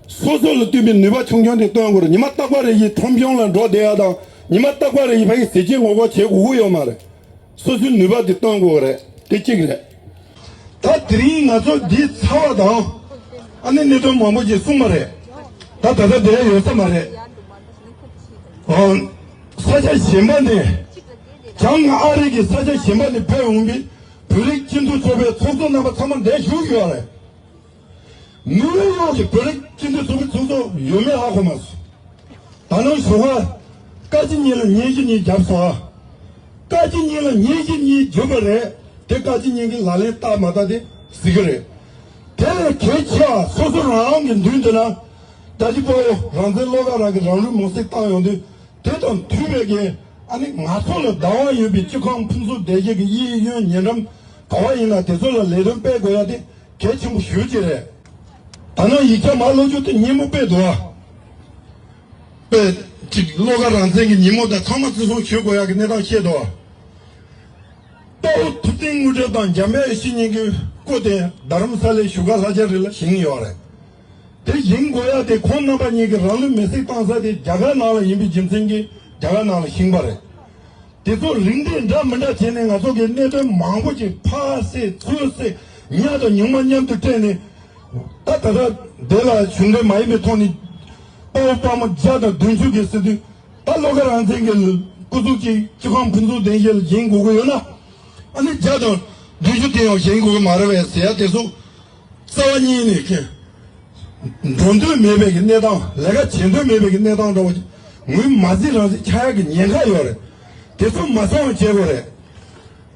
སོ་སོ་ལ་ལྟོས་པའི་ནུས་པ་ཆུང་ཆུང་དེ་སྟོན་དགོས་རེད། ཉི་མ་རྟག་པར་རེ་བཞིན་ཁྲོམ་གཞུང་ལ་འགྲོ་བསྡད་ཡ་དང་། ཉི་མ་རྟག་པར་རེ་བཞིན་ཕ་གི་ཟས་བཅད་ངོ་རྒོལ་བྱེད་དགོས་ཀྱི་ཡོད་མ་རེད། སོ་སོའི་ནུས་པ་དེ་སྟོན་དགོས་ཀྱི་རེད། དེ་གཅིག་རེད། ད་དེ་རིང་ང་ཚོ་འདི་ཚར་བ་དང་། ཨ་ནི་གནད་དོན་མང་པོ་ཅིག་གསུངས་པ་རེད། ད་ད་ལྟ་འདིར་ཡོད་ས་མ་རེད། ཨོ། ས་ཆ་གཞན་པ་ནས། བྱང་ཨ་རི་གི་ས་ཆ་གཞན་པ་ནས་ཕེབས་འོང་བའི་བོད་རིགས་སྤྱི་མཐུན་ཚོགས་པའི་ཚོགས་གཙོ་རྣམ་པ་ཚང་མ་འདིར་བཞུགས་ཡོད་རེད། ནིའུ་ཡོག་གི་བོད་རིགས་སྤྱི་མཐུན་ཚོགས་པའི་ཚོགས་གཙོ་ཡོད་མེད་ཧ་གོ་མ་སོང་། ད་ནངས་ཞོགས་ཀ་བཀའ་སྤྱི་གཉིས་ལ་སྙན་ཞུ་གཉིས་བརྒྱབ་སོང་ཨ། བཀའ་སྤྱི་གཉིས་ལ་སྙན་ཞུ་གཉིས་བརྒྱབ་པ་རེད། དེ་བཀའ་སྤྱི་གཉིས་ཀྱིས་ལག་ལེན་བསྟར་མ་བསྟར་དེ་གཟིགས་ཀྱི་རེད། དེ་ལས་གལ་ཆེ་བ་སོ་སོ་རང་རང་གི་མདུན་དུ་ན། རྒྱལ་གཅེས་དཔའ་བོ་རང་བཙན་བློ་དགའ་རང་གིས་རང་ལུས་མེར་སྲེག་བཏང་ཡོང་དུས། དེ་དང་མཐུན་པའི་གི་ཨ་ནི་ང་ཚོ་ལ་བདག་དབང་ཡོད་པའི་སྤྱི་ཁང་ཕུན་སུམ་བདེ་སྐྱིད་ཀྱི་གཡས་གཡོན་ཉེ་འགྲམ་ག་བ་ཡིན་ན་དེ་ཚོ་ལ་ལས་དོན་སྤེལ་དགོས་ཡ་དེ་གལ་ཆེན་པོ་ཞེ་པོ་ཅིག་རེད། ད་ནངས་ཡིག་ཆ་མར་ཀློག་རྒྱུ་དེ་སྙན་མོ་དཔེ་འདུག་ཨ། དཔེ་ཅིག་བློ་དགའ་རང་བཙན་གྱི་ཉིན་མོ་དང་ཚང་མ་བརྩི་སྲུང་ཞུ་དགོས་ཡག་གི་གནས་སྟངས་བཤད་འདུག་ཨ། དཔའ་བོ་ཐུབ་བསྟན་དངོས་གྲུབ་དང་འཇམ་དཔལ་བཤེས་གཉེན་གྱི་སྐུ་དེ་རྡ་རམ་ས་ལའི་བཞུགས་སྒར་ལྷ་ལྕམ་རི་ལ་བཞེངས་ཡོད་རེད། དེ་བཞེངས་དགོས་ཡ་དེ་ཁོང་རྣམ་པ་གཉིས་ཀྱིས་རང་ལུས་མེར་སྲེག་བཏང་ས་དེ་རྒྱ་གར་ནང་ལ་ཡིན་པའི་རྒྱུ་མཚན་གྱིས་རྒྱ་གར་ནང་ལ་བཞེངས་པ་རེད། དེ་ཚོ་རིགས་འགྲེ་འདྲ་མི་འདྲ་བྱས་ནས་ང་ཚོ་གི་གནད་དོན་མང་པོ་ཅིག་ཕར་བསྲེས་ཚུར་བསྲེས་ཉག་དང་ཉུང་མ་མཉམ་དུ་སྤྲད་ནས། ད་ད་ལྟ་དེ་ལ་གཞུང་འབྲེལ་མ་ཡིན་པའི་ཐོག་ནས་དཔའ་བོ་དཔའ་མོ་བརྒྱ་དང་བདུན་ཅུ་གི་ཟེར་དུས། ད་བློ་དགའ་རང་བཙན་གྱི་སྐུ་གཟུགས་ཀྱི་སྤྱི་ཁང་ཕུན་སུམ་བདེ་ཞིག་ལ་བཞེངས་དགོས་ཀྱི་ཡོད་ན། ཨ་ནི་བརྒྱ་དང་བདུན་ཅུ་དེ་ཡང་བཞེངས་དགོས་ཀྱི་མ་རེད་པས་ཟེར་ཡ་དེ་ཚོ། རྩ་བ་ཉིད་ནས་ཀྱི་འགྲོ་འདོད་མེད་པའི་གི་གནས་སྟངས། ལས་ཀ་བྱེད་འདོད་མེད་པའི་གི་གནས་སྟངས་འདྲ་བོ་ཅིག་ངོས་མ་འཛིན་རང་འཛིན་ཆགས་ཡག་གི་ཉེན་ཁ་ཡོད་རེད། དེ་ཚོ་མ་སོང་བ་བྱེད་དགོས་རེད།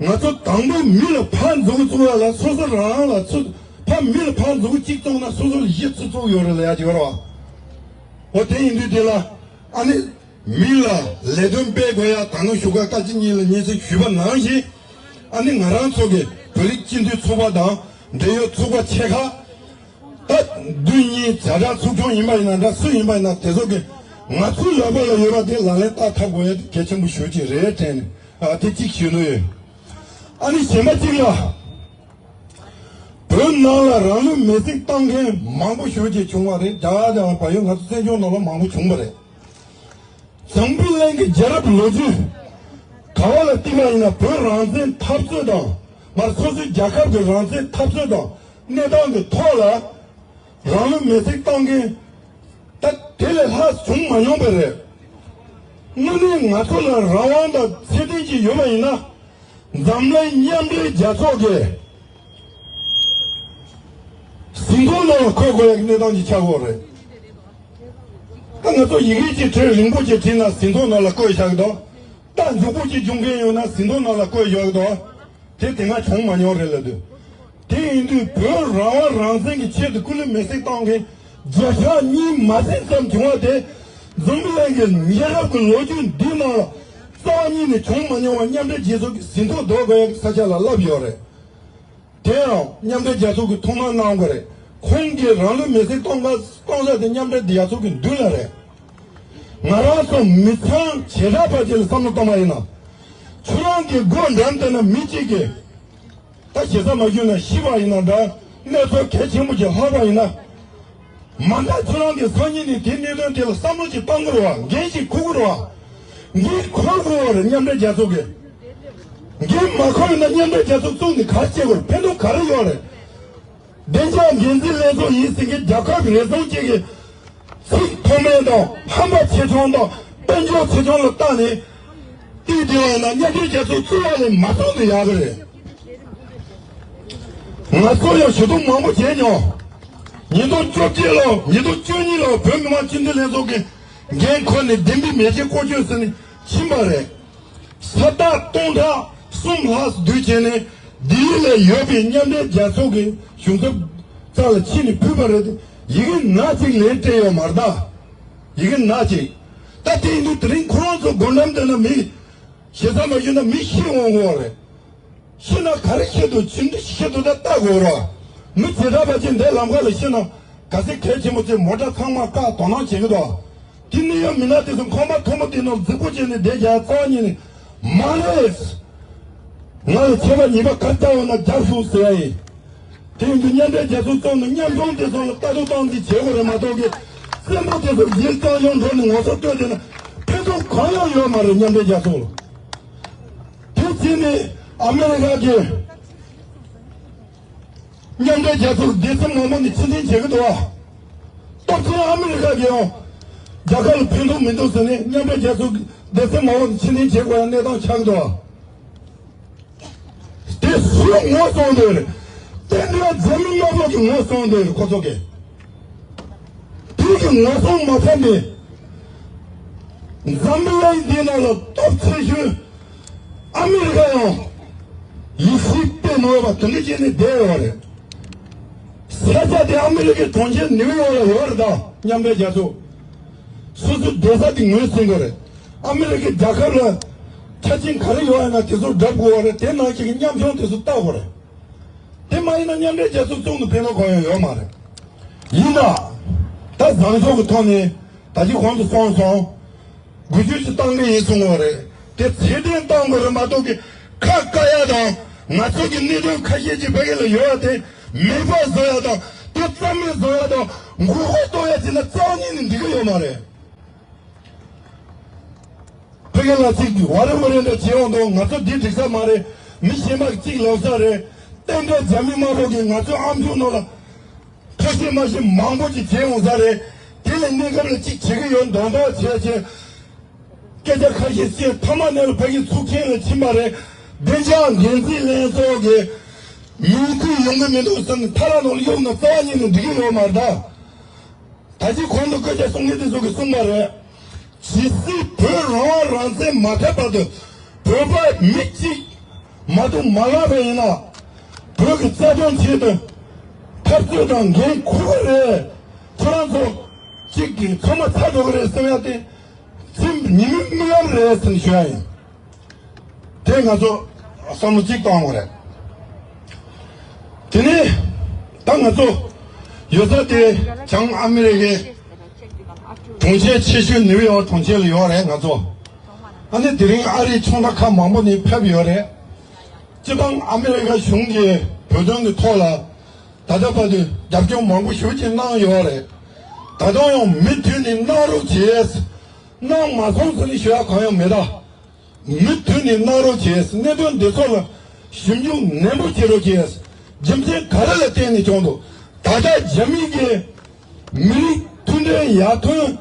ང་ཚོ་དང་པོ་མི་ལ་ཕར་འཛུགས་བཙུགས་ཡ་ལ་སོ་སོ་རང་རང་ལ་ཚུར། ཕར་མི་ལ་ཕར་འཛུགས་གཅིག་བཙུགས་ན་སོ་སོ་ལ་གཞི་ཚུར་བཙུགས་ཡོད་རེད་ལ་ཡ་གཅིག་ཡོད་རེད་བ། འོ་དེ་ཡིན་དུས་དེ་ལ་ཨ་ནི་མི་ལ་ལས་དོན་སྤེལ་དགོས་ཡ་ད་ནང་བཞུགས་སྒར་བཀའ་སྤྱི་གཉིས་ལ་སྙན་སེང་ཞུས་པ་ནང་བཞིན། ཨ་ནི་ང་རང་ཚོ་གི་བོད་རིགས་སྤྱི་མཐུན་ཚོགས་པ་དང་འབྲེལ་ཡོད་ཚོགས་པ་ཆེ་ཁག་ད་བདུན་གཉིས་བྱ་བྲལ་ཚོགས་ཆུང་ཡིན་པ་ཡིན་ན་འདྲ། སུ་ཡིན་པ་ཡིན་ན་དེ་ཚོ་གི་ང་ཚོའི་ལག་པ་ལ་ཡོད་པ་དེ་ལག་ལེན་བསྟར་ཐུབ་དགོས་ཡ་དེ་གལ་ཆེན་པོ་ཞེ་ཅིག་རེད་དྲན་ནས། ཨ་དེ་གཅིག་ཞུ་འདོད་ཡོད། ཨ་ནི་གཞན་པ་གཅིག་ལ། བོད་ནང་ལ་རང་ལུས་མེར་སྲེག་བཏང་མཁན་མང་པོ་ཞེ་ཅིག་བྱུང་བ་རེད། རྒྱ་གར་དང་བལ་ཡུལ་ང་ཚོ་བཙན་བྱོལ་ནང་ལ་མང་པོ་བྱུང་བ་རེད། འཛམ་བུ་གླིང་གི་རྒྱལ་རབས་ལོ་རྒྱུས་ག་བ་ལ་བལྟས་པ་ཡིན་ན་བོད་རང་བཙན་འཐབ་རྩོད་དང་། མར་སོ་སོའི་རྒྱལ་ཁབ་ཀྱི་རང་བཙན་འཐབ་རྩོད་དང་གནས་སྟངས་ཀྱི་ཐོག་ལ་རང་ལུས་མེར་སྲེག་བཏང་མཁན་ད་དེ་ལས་ལྷག་བྱུང་མ་མྱོང་པ་རེད། དངོས་གནས་ང་ཚོ་ལ་རང་དབང་དང་ཚད་ལྡན་ཅིག་ཡོད་པ་ཡིན་ན། འཛམ་གླིང་མཉམ་འབྲེལ་རྒྱལ་ཚོགས་ཀྱི་ཟིན་ཐོ་ནང་ལ་འཁོད་དགོས་ཡག་གནས་སྟངས་ཅིག་ཆགས་ཀྱི་ཡོད་རེད། ད་ང་ཚོ་ཡི་གེ་ཅིག་བྲིས་རིང་པོ་ཅིག་བྲིས་ན་ཟིན་ཐོ་ནང་ལ་བཀོད་བཞག་གི་འདུག་ད་མགྱོགས་པོ་ཅིག་འབྱུང་མཁན་ཡོད་ན་ཟིན་ཐོ་ནང་ལ་བཀོད་བཞག་གི་འདུག་དེ་དེ་སྔ་བྱུང་མ་མྱོང་རེད་ལབ་དུས། དེ་ཡིན་དུས་བོད་རང་དབང་རང་བཙན་གྱི་ཆེད་དུ་སྐུ་ལུས་མེར་སྲེག་བཏང་མཁན་བརྒྱ་ཆ་གཉིས་མ་ཟིན་ཙམ་བྱུང་བ་དེ། འཛམ་བུ་གླིང་གི་ཉེ་རབས་ཀྱི་ལོ་རྒྱུས་འདི་ནང་ལ་རྩ་བ་ཉིད་ནས་བྱུང་མ་མྱོང་བ་མཉམ་འབྲེལ་རྒྱལ་ཚོགས་ཀྱི་ཟིན་ཐོ་འདོགས་དགོས་ཡག་གི་ས་ཆ་ལ་སླེབས་ཡོད་རེད། དེ་ཡང་མཉམ་འབྲེལ་རྒྱལ་ཚོགས་ཀྱིས་ཐུགས་སྣང་གནང་དགོས་རེད། ཁོང་གིས་རང་ལུས་མེར་སྲེག་གཏོང་ག་གཏོང་ས་དེ་མཉམ་འབྲེལ་རྒྱལ་ཚོགས་ཀྱི་མདུན་ལ་རེད། ང་རང་ཚོ་མི་ཚང་བྱེ་བྲག་པ་ཅིག་ལ་བསམ་བློ་གཏོང་བ་ཡིན་ན། ཁྱོད་རང་གི་སྒོ་འགྲམ་དེ་ན་མི་གཅིག་གིས་ད་ཞེ་ས་མ་ཞུས་ན་ཤི་བ་ཡིན་ན་འདྲ། གནས་ཚུལ་གལ་ཆེན་པོ་ཅིག་ལྷག་པ་ཡིན་ན། མ་མཐའ་ཁྱོད་རང་གི་སང་ཉིན་ནས་དེ་གནད་དོན་དེ་ལ་བསམ་བློ་ཅིག་གཏོང་དགོས་རེད་བ། འགན་ཅིག་འཁུར་དགོས་རེད་བ། འགན་འཁུར་དགོས་རེད་མཉམ་འབྲེལ་རྒྱལ་ཚོགས་ཀྱིས། འགན་མ་འཁུར་ན་མཉམ་འབྲེལ་རྒྱལ་ཚོགས་བཙུགས་ནས་ག་རེ་བྱེད་དགོས་རེད། ཕན་ཐོགས་ག་རེ་ཡོད་རེད། བདེ་འཇགས་འགན་འཛིན་ལྷན་ཚོགས་ཡིན་ཟེར་མཁན་རྒྱལ་ཁབ་ཀྱི་རེ་ཟུང་གཅིག་གིས་ཚིག་མཐོ་དམན་དང་ཧམ་པ་ཆེ་ཆུང་དང་དཔལ་འབྱོར་ཆེ་ཆུང་ལ་བལྟས་ནས་དེའི་དེ་བ་ཡིན་ན་མཉམ་འབྲེལ་རྒྱལ་ཚོགས་བཙུགས་པ་ལས་མ་བཙུགས་ན་ཡག་གི་རེད། ང་ཚོ་ཡང་ཞུ་གཏུག་མང་པོ་བྱས་མྱོང་། ཉིས་སྟོང་བཅོ་བརྒྱད་ལོ་ཉིས་སྟོང་བཅུ་གཉིས་ལོ་བོད་མི་མང་སྤྱི་འཐུས་ལྷན་ཚོགས་ཀྱིས་འགན་ཁུར་ནས་བདེན་པའི་མེ་ལྕེ་བཀོད་སྤྱོད་ཟེར་ནས་ཕྱིན་པ་རེད། ས་རྟགས་སྟོང་ཕྲག་གསུམ་ལྷག་བསྡུས་བྱས་ནས་ལྡི་ལི་ལ་ཡོད་པའི་མཉམ་འབྲེལ་རྒྱལ་ཚོགས་ཀྱི་གཞུང་ཚབ་རྩ་ལ་ཕྱིན་ནས་ཕུལ་བ་རེད་དེ། ཡི་གེ་ནག་ཅིག་ལན་སྤྲད་ཡོད་མ་རེད་ད། ཡི་གེ་ནག་ཅིག་ད་དེ་ཡིན་དུས་དེ་རིང་ཁོ་རང་ཚོ་སྒོ་འགྲམ་དེ་ན་མི་ཞེ་ས་མ་ཞུས་ན་མི་ཤི་འོང་གི་རེད། ཤི་ན་ག་རེ་ཤི་འདུག་ཇི་འདྲ་ཤི་འདུག་ད་ལྟ་དགོས་རོགས། མི་བྱེ་བྲག་པ་ཅིག་འདས་ལམ་ཁ་ལ་ཤི་ན་ག་ཚད་གལ་ཆེན་པོ་ཅིག་མོ་ཊ་ཚང་མ་བཀག་དོ་སྣང་བྱེད་ཀྱི་འདུག་དེ་ནི་ཡང་མི་སྣ་དེ་ཚོ་ཁང་པ་མཐོ་མོ་དེ་ནང་རྫིག་པོ་བྱས་ནས་བསྡད་རྒྱ་རྩ་བ་ཉིད་ནས་མ་རེད། ང་ལ་ཆད་པ་ཉེས་པ་ག་རེ་བཏང་ཡོད་ན་རྒྱབ་ཤོག་ཟེར་ཡ་ཡིན། དེ་ཡིན་དུས་མཉམ་འབྲེལ་རྒྱལ་ཚོགས་བཙུགས་ནས་ཉམ་ཆུང་དེ་ཚོ་ལ་ལྟ་རྟོག་སྟངས་འཛིན་བྱེད་དགོས་རེད་མ་གཏོགས་ཀྱི་སེམས་པ་དེ་ཚོ་ཡིད་གཙང་ཡོང་འགྲོ་ནས་ངོ་ཚ་སྤྲོད་བསྡད་ན་ཕན་ཐོགས་གང་ཡང་ཡོད་མ་རེད་མཉམ་འབྲེལ་རྒྱལ་ཚོགས་ལ། དེ་བྱས་ནས་ཨ་མེ་རི་ཁ་གི་མཉམ་འབྲེལ་རྒྱལ་ཚོགས་སྡེ་ཚན་མང་པོ་ནས་ཕྱིར་འཐེན་བྱེད་ཀྱི་འདུག་བ། སྟོབས་ཆེན་ཨ་མེ་རི་ཁ་གི་ཡང་རྒྱལ་ཁབ་ལ་ཕན་ཐོགས་མི་འདུག་ཟེར་ནས་མཉམ་འབྲེལ་རྒྱལ་ཚོགས་སྡེ་ཚན་མང་པོ་ནས་ཕྱིར་འཐེན་བྱེད་དགོས་ཡ་གནས་སྟངས་ཆགས་ཀྱི་འདུག་བ། དེ་སུས་ངོ་སྲུང་འདོད་རེད། རྟེན་འབྲེལ་འཛམ་གླིང་དམག་ཚོགས་ཀྱིས་ངོ་སྲུང་འདོད་རེད་ཁོ་ཚོ་གིས། དེ་གི་ངོ་སྲུང་མ་ཐེབས་ནས། འཛམ་བུ་གླིང་འདི་ནང་ལ་སྟོབས་ཆེ་ཤོས་ཨ་མི་རི་ཀ་ཡང་ཡིད་ཆེས་དཔེ་མ་འོས་པ་དེ་འདྲ་བྱས་ནས་བསྡད་ཡོད་རེད། ས་ཆ་དེ་ཨ་མི་རི་ཀའི་གྲོང་ཁྱེར་ནིའུ་ཡོག་ལ་ཡོད་རེད་ད་མཉམ་འབྲེལ་རྒྱལ་ཚོགས། སོ་སོའི་སྡོད་ས་དེ་ངོས་ཟིན་དགོས་རེད། ཨ་མི་རི་ཀའི་རྒྱལ་ཁབ་ལ་ཆ་རྐྱེན་ག་རེ་ཡོད་ཡ་ན་དེ་ཚོ་སྒྲུབ་དགོས་པ་རེད། དེ་ནང་བཞིན་གྱི་ཉམ་ཆུང་དེ་ཚོ་ལྟ་དགོས་རེད། དེ་མ་ཡིན་ན་མཉམ་འབྲེལ་རྒྱལ་ཚོགས་བཙུགས་ནས་ཕན་ཐོགས་གང་ཡང་ཡོད་མ་རེད། ཡིན་ན། ད་བཟང་ཕྱོགས་ཀྱི་ཐོག་ནས་ད་ཅི་གོང་དུ་སོང་སོང་། འགུལ་སྐྱོད་ཅིག་བཏང་གི་ཡིན་གསུང་བ་རེད། དེ་ཚད་ལྡན་བཏང་དགོས་རེད་མ་གཏོགས་ཀྱི་ཁ་བཀག་ཡ་དང་ང་ཚོ་གི་གནད་དོན་ཁ་ཤས་ཅིག་ཕ་གི་ལ་ཡོད་ཡ་དེ་མེད་པ་བཟོ་ཡ་དང་དེ་རྩ་མེད་བཟོ་ཡ་དང་མགོ་སྐོར་གཏོང་ཡ་བྱས་ན་རྩ་བ་ཉིད་ནས་འགྲིག་གི་ཡོད་མ་རེད། ཕ་གི་ལ་ཅིག་ཝ་རེ་ཝ་རེ་འདྲ་བྱེད་འོང་དང་ང་ཚོ་འདི་འགྲིག་ས་མ་རེད། མི་གཞན་པ་གཅིག་ལབ་ས་རེད། རྟེན་འབྲེལ་རྒྱ་མི་དམག་དཔུང་གིས་ང་ཚོའི་ཨམ་ཅོག་ནང་ལ་ཁ་ཤས་མ་ཤེས་མང་པོ་ཅིག་བྱེད་འོང་ས་རེད། དེ་ལ་གནས་སྐབས་ལ་ཅིག་བྱེད་ཀྱི་ཡོད་མདོག་མདོག་བྱས་བྱས། སྐད་ཆ་ཁ་ཤས་བཤད་མཐའ་མ་ནས་ལ་ཕ་གི་ཚུགས་ཆེན་ལ་ཕྱིན་པ་རེད། བདེ་འཇགས་འགན་འཛིན་ལྷན་ཚོགས་ཀྱི་མིང་ཁུར་ཡོང་གི་མི་འདུག་ཟེར་ནས་ཐ་ར་ནང་ལ་གཡུག་ན་རྩ་བ་ཉིད་ནས་འགྲིག་གི་ཡོད་མ་རེད་ད། ད་ཅི་གོང་དུ་སྐད་ཆ་གསུང་མཁན་དེ་ཚོ་གིས་གསུངས་པ་རེད། ཇི་སྲིད་བོད་རང་དབང་རང་བཙན་མ་ཐེབས་བར་དུ་ བོད་པ་མི་གཅིག་མ་གཏོགས་མ་ལབ་པ་ཡིན་ན། བོད་ཀྱི་རྩ་དོན་ཆེད་དུ་འཐབ་རྩོད་དང་འགན་འཁུར་གི་རེད། ཁྱོད་རང་ཚོ་གཅིག་གིས་ཚང་མ་ཚར་འགྲོ་གི་རེད་བསམ་ཡ་དེ་ཚིག་ཉི་མའི་རྨི་ལམ་རེད་ཟེར་ནས་ཞུ་ཡ་ཡིན། དེ་ང་ཚོ་བསམ་བློ་གཅིག་གཏོང་དགོས་རེད། དེ་ནས་ད་ང་ཚོ་ཡོད་ས་དེ་བྱང་ཨ་མི་རི་ཀའི་གྲོང་ཁྱེར་ཆེ་ཤོས་ནིའུ་ཡོག་གྲོང་ཁྱེར་ལ་ཡོད་རེད་ང་ཚོ། ཨ་ནི་དེ་རིང་ཨ་རིའི་ཕྱོགས་མཐའ་ཁག་མང་པོ་ནས་ཕེབས་ཡོད་རེད། སྤྱི་བཏང་ཨ་མི་རི་ཀ་གཞུང་གིས་བོད་དོན་གྱི་ཐོག་ལ་ད་ལྟ་བར་དུ་རྒྱབ་སྐྱོར་མང་པོ་ཞེ་པོ་ཅིག་གནང་ཡོད་རེད། ད་དུང་ཡང་མུ་མཐུད་ནས་གནང་རོགས་བྱེད། གནང་མ་སོང་ཟེར་ནས་ཞུ་ཡ་གང་ཡང་མེད་ད། མུ་མཐུད་ནས་གནང་རོགས་བྱས། གནད་དོན་འདི་ཚོ་ལ་ཞིབ་འཇུག་ནན་པོ་བྱེད་རོགས་བྱས། རྒྱུ་མཚན་ག་རེ་ལ་བརྟེན་ནས་བྱུང་འདུག་ད་ལྟ་རྒྱ་མི་གི་མི་རིགས་མཐུན་སྒྲིལ་ཡར་ཐོན་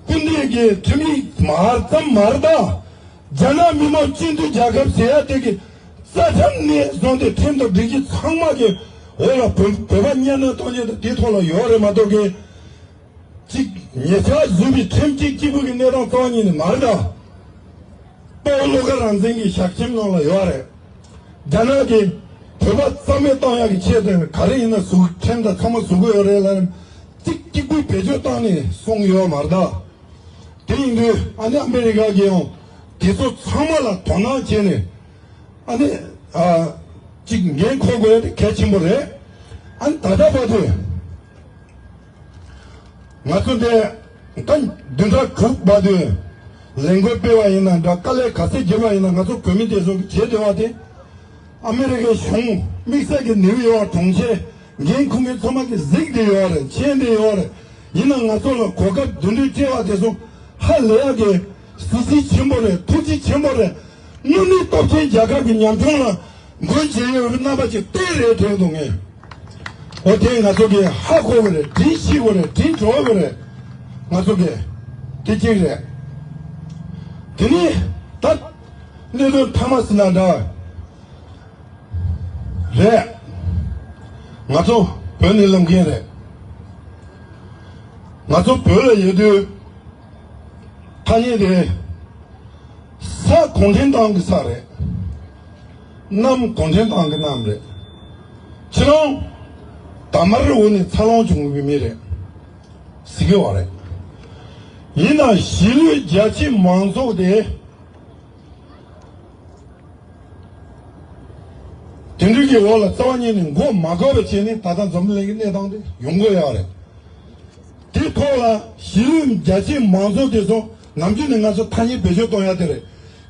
སྐུལ་འདེད་ཀྱི་ཁྲིམས་ཡིག་མ་ཙམ་མ་རེད་ད། རྒྱ་ནག་མི་དམངས་སྤྱི་མཐུན་རྒྱལ་ཁབ་ཟེར་ཡ་དེ་གི་རྩ་ཁྲིམས་ནས་བཟུང་སྟེ་ཁྲིམས་དང་སྒྲིག་གཞི་ཚང་མ་གི་འོག་ལ་བོད་བོད་པ་གཉའ་གནོན་གཏོང་རྒྱུ་དང་དེའི་ཐོག་ལ་ཡོད་རེད་མ་གཏོགས་གི་གཅིག་ཉེ་ཆར་བཟོས་པའི་ཁྲིམས་གཅིག་གཅིག་པུ་གི་གནས་སྟངས་རྩ་བ་ཉིད་ནས་མ་རེད་ད། དཔའ་བོ་བློ་དགའ་རང་བཙན་གྱི་ཞལ་ཆེམས་ནང་ལ་ཡོད་རེད། རྒྱ་ནག་གིས་བོད་པ་རྩ་མེད་གཏོང་ཡག་གི་ཆེད་དུ་ག་རེ་ཡིན་ན་བཟོ་ཁྲིམས་དང་ཚང་མ་བཟོ་གི་ཡོད་རེད་ལ། གཅིག་གཅིག་པུས་བེད་སྤྱོད་བཏང་ནས་སོང་ཡོད་མ་རེད་ད། དེ་ཡིན་དུས་ཨ་ནི་ཨ་མི་རི་ཀ་གིས་ཡང་དེ་ཚོ་ཚང་མ་ལ་དོ་སྣང་བྱས་ནས། ཨ་ནི་ཨ་གཅིག་འགན་འཁུར་དགོས་དེ་གལ་ཆེན་པོ་རེད། ཨ་ནི་ད་ལྟ་བར་དུ་ང་ཚོ་འདི་ད་བདུན་ཕྲག་དྲུག་བར་དུ་ལས་འགུལ་སྤེལ་བ་ཡིན་ན་འདྲ། དཀའ་ལས་ག་ཚད་བརྒྱབ་པ་ཡིན་ན། ང་ཚོ་བོད་མི་དེ་ཚོ་གི་བྱེད་བདེ་བ་དེ་ཨ་མི་རི་ཀའི་གཞུང་དམིགས་བསལ་གྱི་ནིའུ་ཡོག་གྲོང་ཁྱེར་འགན་འཁུར་མཁན་ཚང་མ་གི་གཟིགས་བསྡད་ཡོད་རེད། མཁྱེན་བསྡད་ཡོད་རེད། ཡིན་ན་ང་ཚོ་ལ་གོ་སྐབས་བདུན་ཕྲག་སྤྲད་པ་དེ་ཚོ་ཧ་ལས་ཡག་གི་གཟི་བརྗིད་ཆེན་པོ་རེད། ཐུགས་རྗེ་ཆེན་པོ་རེད། དངོས་གནས་སྟོབས་ཆེན་རྒྱལ་ཁབ་ཀྱི་ཉམ་ཆུང་ལ་མགོན་བྱེད་ཡོད་པའི་རྣམ་པ་ཅིག་བསྟན་རེད་དྲན་འདུག་ངས། འོ་དེ་ང་ཚོ་གིས་ཧ་གོ་གི་རེད། དྲན་ཤེས་དགོས་རེད། དྲན་འགྲོ་གི་རེད། ང་ཚོ་གིས་དེ་གཅིག་རེད། དེ་ནས་ད་གནད་དོན་མཐའ་མ་ཟེར་ན་འདྲ་རེད། ང་ཚོ་བོད་ནས་ལངས་མཁན་རེད། ང་ཚོ་བོད་ལ་ཡོད་དུས་ཐ་སྙད་དེ། ས་གུང་ཁྲན་ཏང་གི་ས་རེད། གནམ་གུང་ཁྲན་ཏང་གི་གནམ་རེད། ཁྱེད་རང་དར་དམར་འོག་ནས་འཚར་ལོངས་བྱུང་བའི་མི་རེད་ཟེར་གི་ཡོད་རེད། ཡིན་ནའང་གཞིས་ལུས་རྒྱ་ཆེ་མང་ཚོགས་དེ་དེ་འདྲ་གི་འོག་ལ་རྩ་བ་ཉིད་ནས་མགོ་མ་འཁོར་བ་བྱས་ནས་ད་ལྟ་འཛམ་བུ་གླིང་གི་གནས་སྟངས་དེ་ཡོང་གི་ཡོད་རེད། དེ་ཐོག་ལ་གཞིས་ལུས་རྒྱ་ཆེའི་མང་ཚོགས་དེ་ཚོ་ནམ་རྒྱུན་ནས་ང་ཚོ་ཐ་སྙད་བེད་སྤྱོད་གཏོང་ཡ་དེ་རེད།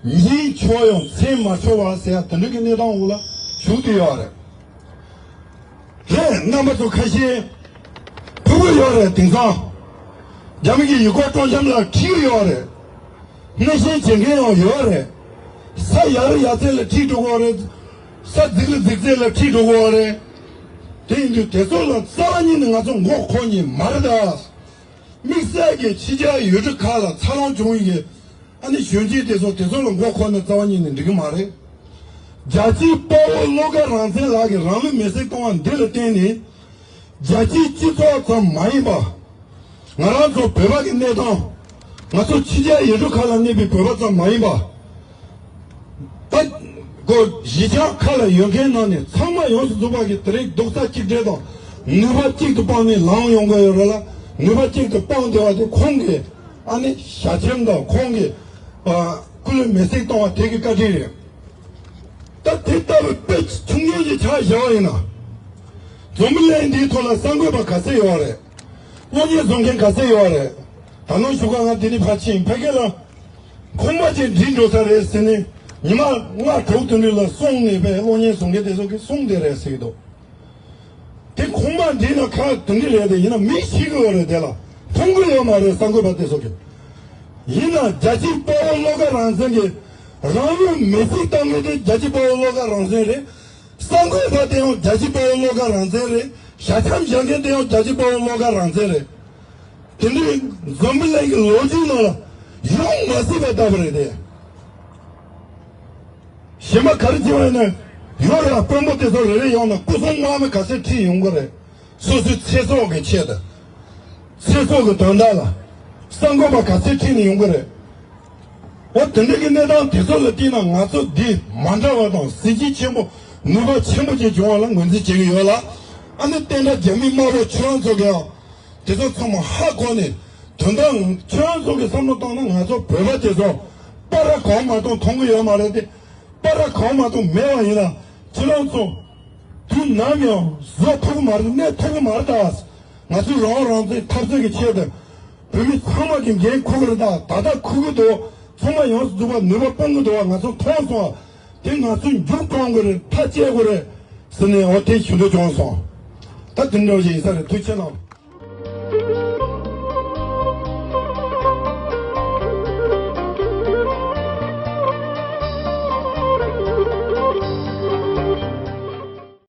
ཉིན་ཆོག་ཡང་མཚན་མ་ཆོག་པ་ཟེར་ཡ་དེ་འདྲ་གི་གནས་སྟངས་འོག་ལ་བཞུགས་བསྡད་ཡོད་རེད། རེད། རྣམ་པ་ཚོ་ཁ་ཤས་ཕྲུ་གུ་ཡོད་རེད། དེང་སང་རྒྱ་མི་གི་ཡུལ་སྐོར་སྤྲོ་འཆམ་ལ་ཁྲིད་ཡོད་རེད། མནར་གཅོད་བྱེད་མཁན་ཡང་ཡོད་རེད། ས་ཡ་རུ་ཡ་ཚད་ལ་ཁྲིད་འགྲོ་གི་ཡོད་རེད། ས་རྫིག་རུ་རྫིག་ཚད་ལ་ཁྲིད་འགྲོ་གི་ཡོད་རེད། དེ་ཡིན་དུས་དེ་ཚོ་ལ་རྩ་བ་ཉིད་ནས་ང་ཚོ་མགོ་འཁོར་མཁན་མ་རེད་ད། དམིགས་བསལ་གྱི་ཕྱི་རྒྱལ་ཡུལ་གྲུ་ཁག་ལ་འཚར་ལོངས་བྱུང་ཡོད་ཀྱི་ཨ་ནི་གཞོན་སྐྱེས་དེ་ཚོ་དེ་ཚོ་ལ་མགོ་འཁོར་ནས་རྩ་བ་ཉིད་ནས་འགྲིག་གི་མ་རེད། རྒྱལ་གཅེས་དཔའ་བོ་བློ་དགའ་རང་བཙན་ལགས་ཀྱིས་རང་ལུས་མེར་སྲེག་གཏོང་བ་འདི་ལ་བརྟེན་ནས། རྒྱལ་སྤྱིའི་སྤྱི་ཚོགས་ཙམ་མ་ཡིན་པ། ང་རང་ཚོ་བོད་པ་གི་གནས་སྟངས། ང་ཚོ་ཕྱི་རྒྱལ་ཡུལ་གྲུ་ཁག་ལ་གནས་པའི་བོད་པ་ཙམ་མ་ཡིན་པ། ད་གོ་གཞིས་ཆགས་ཁག་ལ་ཡོད་མཁན་ནང་ནས་ཚང་མ་ཡོངས་སུ་རྫོགས་པ་གི་དེ་རིང་རྡོག་རྩ་གཅིག་སྒྲིལ་དང་ནུས་པ་གཅིག་ཏུ་སྤུངས་ནས་ལངས་ཡོང་གི་ཡོད་རེད་ལ། ནུས་པ་གཅིག་ཏུ་སྤུངས་བསྡད་པ་དེ་ཁོང་གི་ཨ་ནི་ཞལ་ཆེམས་དང་ཁོང་གི་ཨ་སྐུ་ལུས་མེར་སྲེག་གཏོང་བ་དེ་གི་བཀའ་དྲིན་རེད། ད་དེ་ལྟ་བུའི་དཔེ་ཆུང་ངུ་ཞིག་ཆ་བཞག་པ་ཡིན་ན། འཛམ་བུ་གླིང་འདིའི་ཐོག་ལ་གསར་འགོད་པ་ག་ཚད་ཡོད་རེད། གློག་བརྙན་བཟོ་མཁན་ག་ཚད་ཡོད་རེད། ད་ནངས་ཞོགས་ཀ་ང་དེ་ནས་ཕར་ཕྱིན་ཕ་གི་ལ། ཁང་པ་ཅིག་འགྲིམ་འགྲོ་ས་རེད་ཟེར་ནས་ཉི་མ་ལྔ་དྲུག་དེ་འདྲ་ལ་སོང་ནས་པའི་གློག་བརྙན་བཟོ་མཁན་དེ་ཚོ་གིས་གསུངས་བསྡད་རེད་ཟེར་གྱི་འདུག་དེ་ཁང་པ་འགྲིམ་ན་ཁག་དེ་འདྲ་རེད་དེ། ཡིན་ན་མི་ཤི་གི་ཡོད་རེད། དེ་ལ་མཐོང་གི་ཡོད་མ་རེད་གསར་འགོད་པ་དེ་ཚོ་གིས། ཡིན་ན་རྒྱལ་གཅེས་དཔའ་བོ་བློ་དགའ་རང་བཙན་གྱིས་རང་ལུས་མེར་སྲེག་བཏང་མཁན་དེ་རྒྱལ་གཅེས་དཔའ་བོ་བློ་དགའ་རང་བཙན་རེད། གསར་འགོད་པ་དེ་ཡང་རྒྱལ་གཅེས་དཔའ་བོ་བློ་དགའ་རང་བཙན་རེད། ཞལ་ཆེམས་བཞག་མཁན་དེ་ཡང་རྒྱལ་གཅེས་དཔའ་བོ་བློ་དགའ་རང་བཙན་རེད། དེ་འདྲའི་འཛམ་བུ་གླིང་གི་ལོ་རྒྱུས་ནང་ལ་ཡོང་མ་སྲིད་པ་ལྟ་བུ་རེད་དེ། གཞན་པ་ག་རེ་བྱས་པ་ཡིན་ན། ཡོད་རེད། དཔོན་པོ་དེ་ཚོ་རེ་རེ་ཡོང་ན་སྐུ་སྲུང་དམག་མི་ག་ཚད་ཁྲིད་ཡོང་གི་རེད། སོ་སོའི་ཚེ་སྲོག་གི་ཆེད་དུ། ཚེ་སྲོག་གི་དོན་དག་ལ་གསར་འགོད་པ་ག་ཚད་ཁྲིད་ནས་ཡོང་གི་རེད། འོ་དེ་འདྲ་གི་གནས་སྟངས་དེ་ཚོ་ལ་བལྟས་ན་ང་ཚོ་འདི་མ་འདྲ་བ་དང་གཟི་བརྗིད་ཆེན་པོ་ནུས་པ་ཆེན་པོ་ཅིག་བྱུང་བ་ལ་ངོས་འཛིན་བྱེད་ཀྱི་ཡོད་ལ། ཨ་ནི་བསྟན་དགྲ་རྒྱ་མི་དམར་པོ་ཁྱོད་རང་ཚོ་གིའང་དེ་ཚོ་ཚང་མ་ཧ་གོ་ནས། དོན་དག་ཁྱོད་རང་ཚོ་གི་བསམ་བློ་བཏང་ན་ང་ཚོ་བོད་པ་དེ་ཚོ་པར་ར་གང་མ་གཏོང་མཐོང་གི་ཡོད་མ་རེད་དེ། པར་ར་གང་མ་གཏོང་མེད་པ་ཡིན་ན་ཁྱེད་རང་ཚོ་དུས་ནམ་ཡང་བཟོ་ཐུབ་ཀྱི་མ་རེད། གནས་ཐུབ་ཀྱི་མ་རེད་ད། ང་ཚོའི་རང་དབང་རང་བཙན་འཐབ་རྩོད་ཀྱི་ཆེད་དུ་བོད་མི་ཚང་མ་གི་འགན་འཁུར་གི་རེད་ད། ད་ལྟ་འཁུར་གི་འདུག་ཚང་མ་ཡོངས་སུ་རྫོགས་པ་ནུས་པ་སྤུངས་གི་འདུག་བ། ང་ཚོ་མཐོང་སོང་བ། དེ་ང་ཚོ་མཇུག་སྐྱོང་དགོས་རེད། མཐའ་བཅད་དགོས་རེད་ཟེར་ནས་འོ་དེ་ཞུ་འདོད་བྱུང་སོང་། ད་དེ་འདྲ་ཞིག་ཡིན་ས་རེད། ཐུགས་རྗེ་གནང་།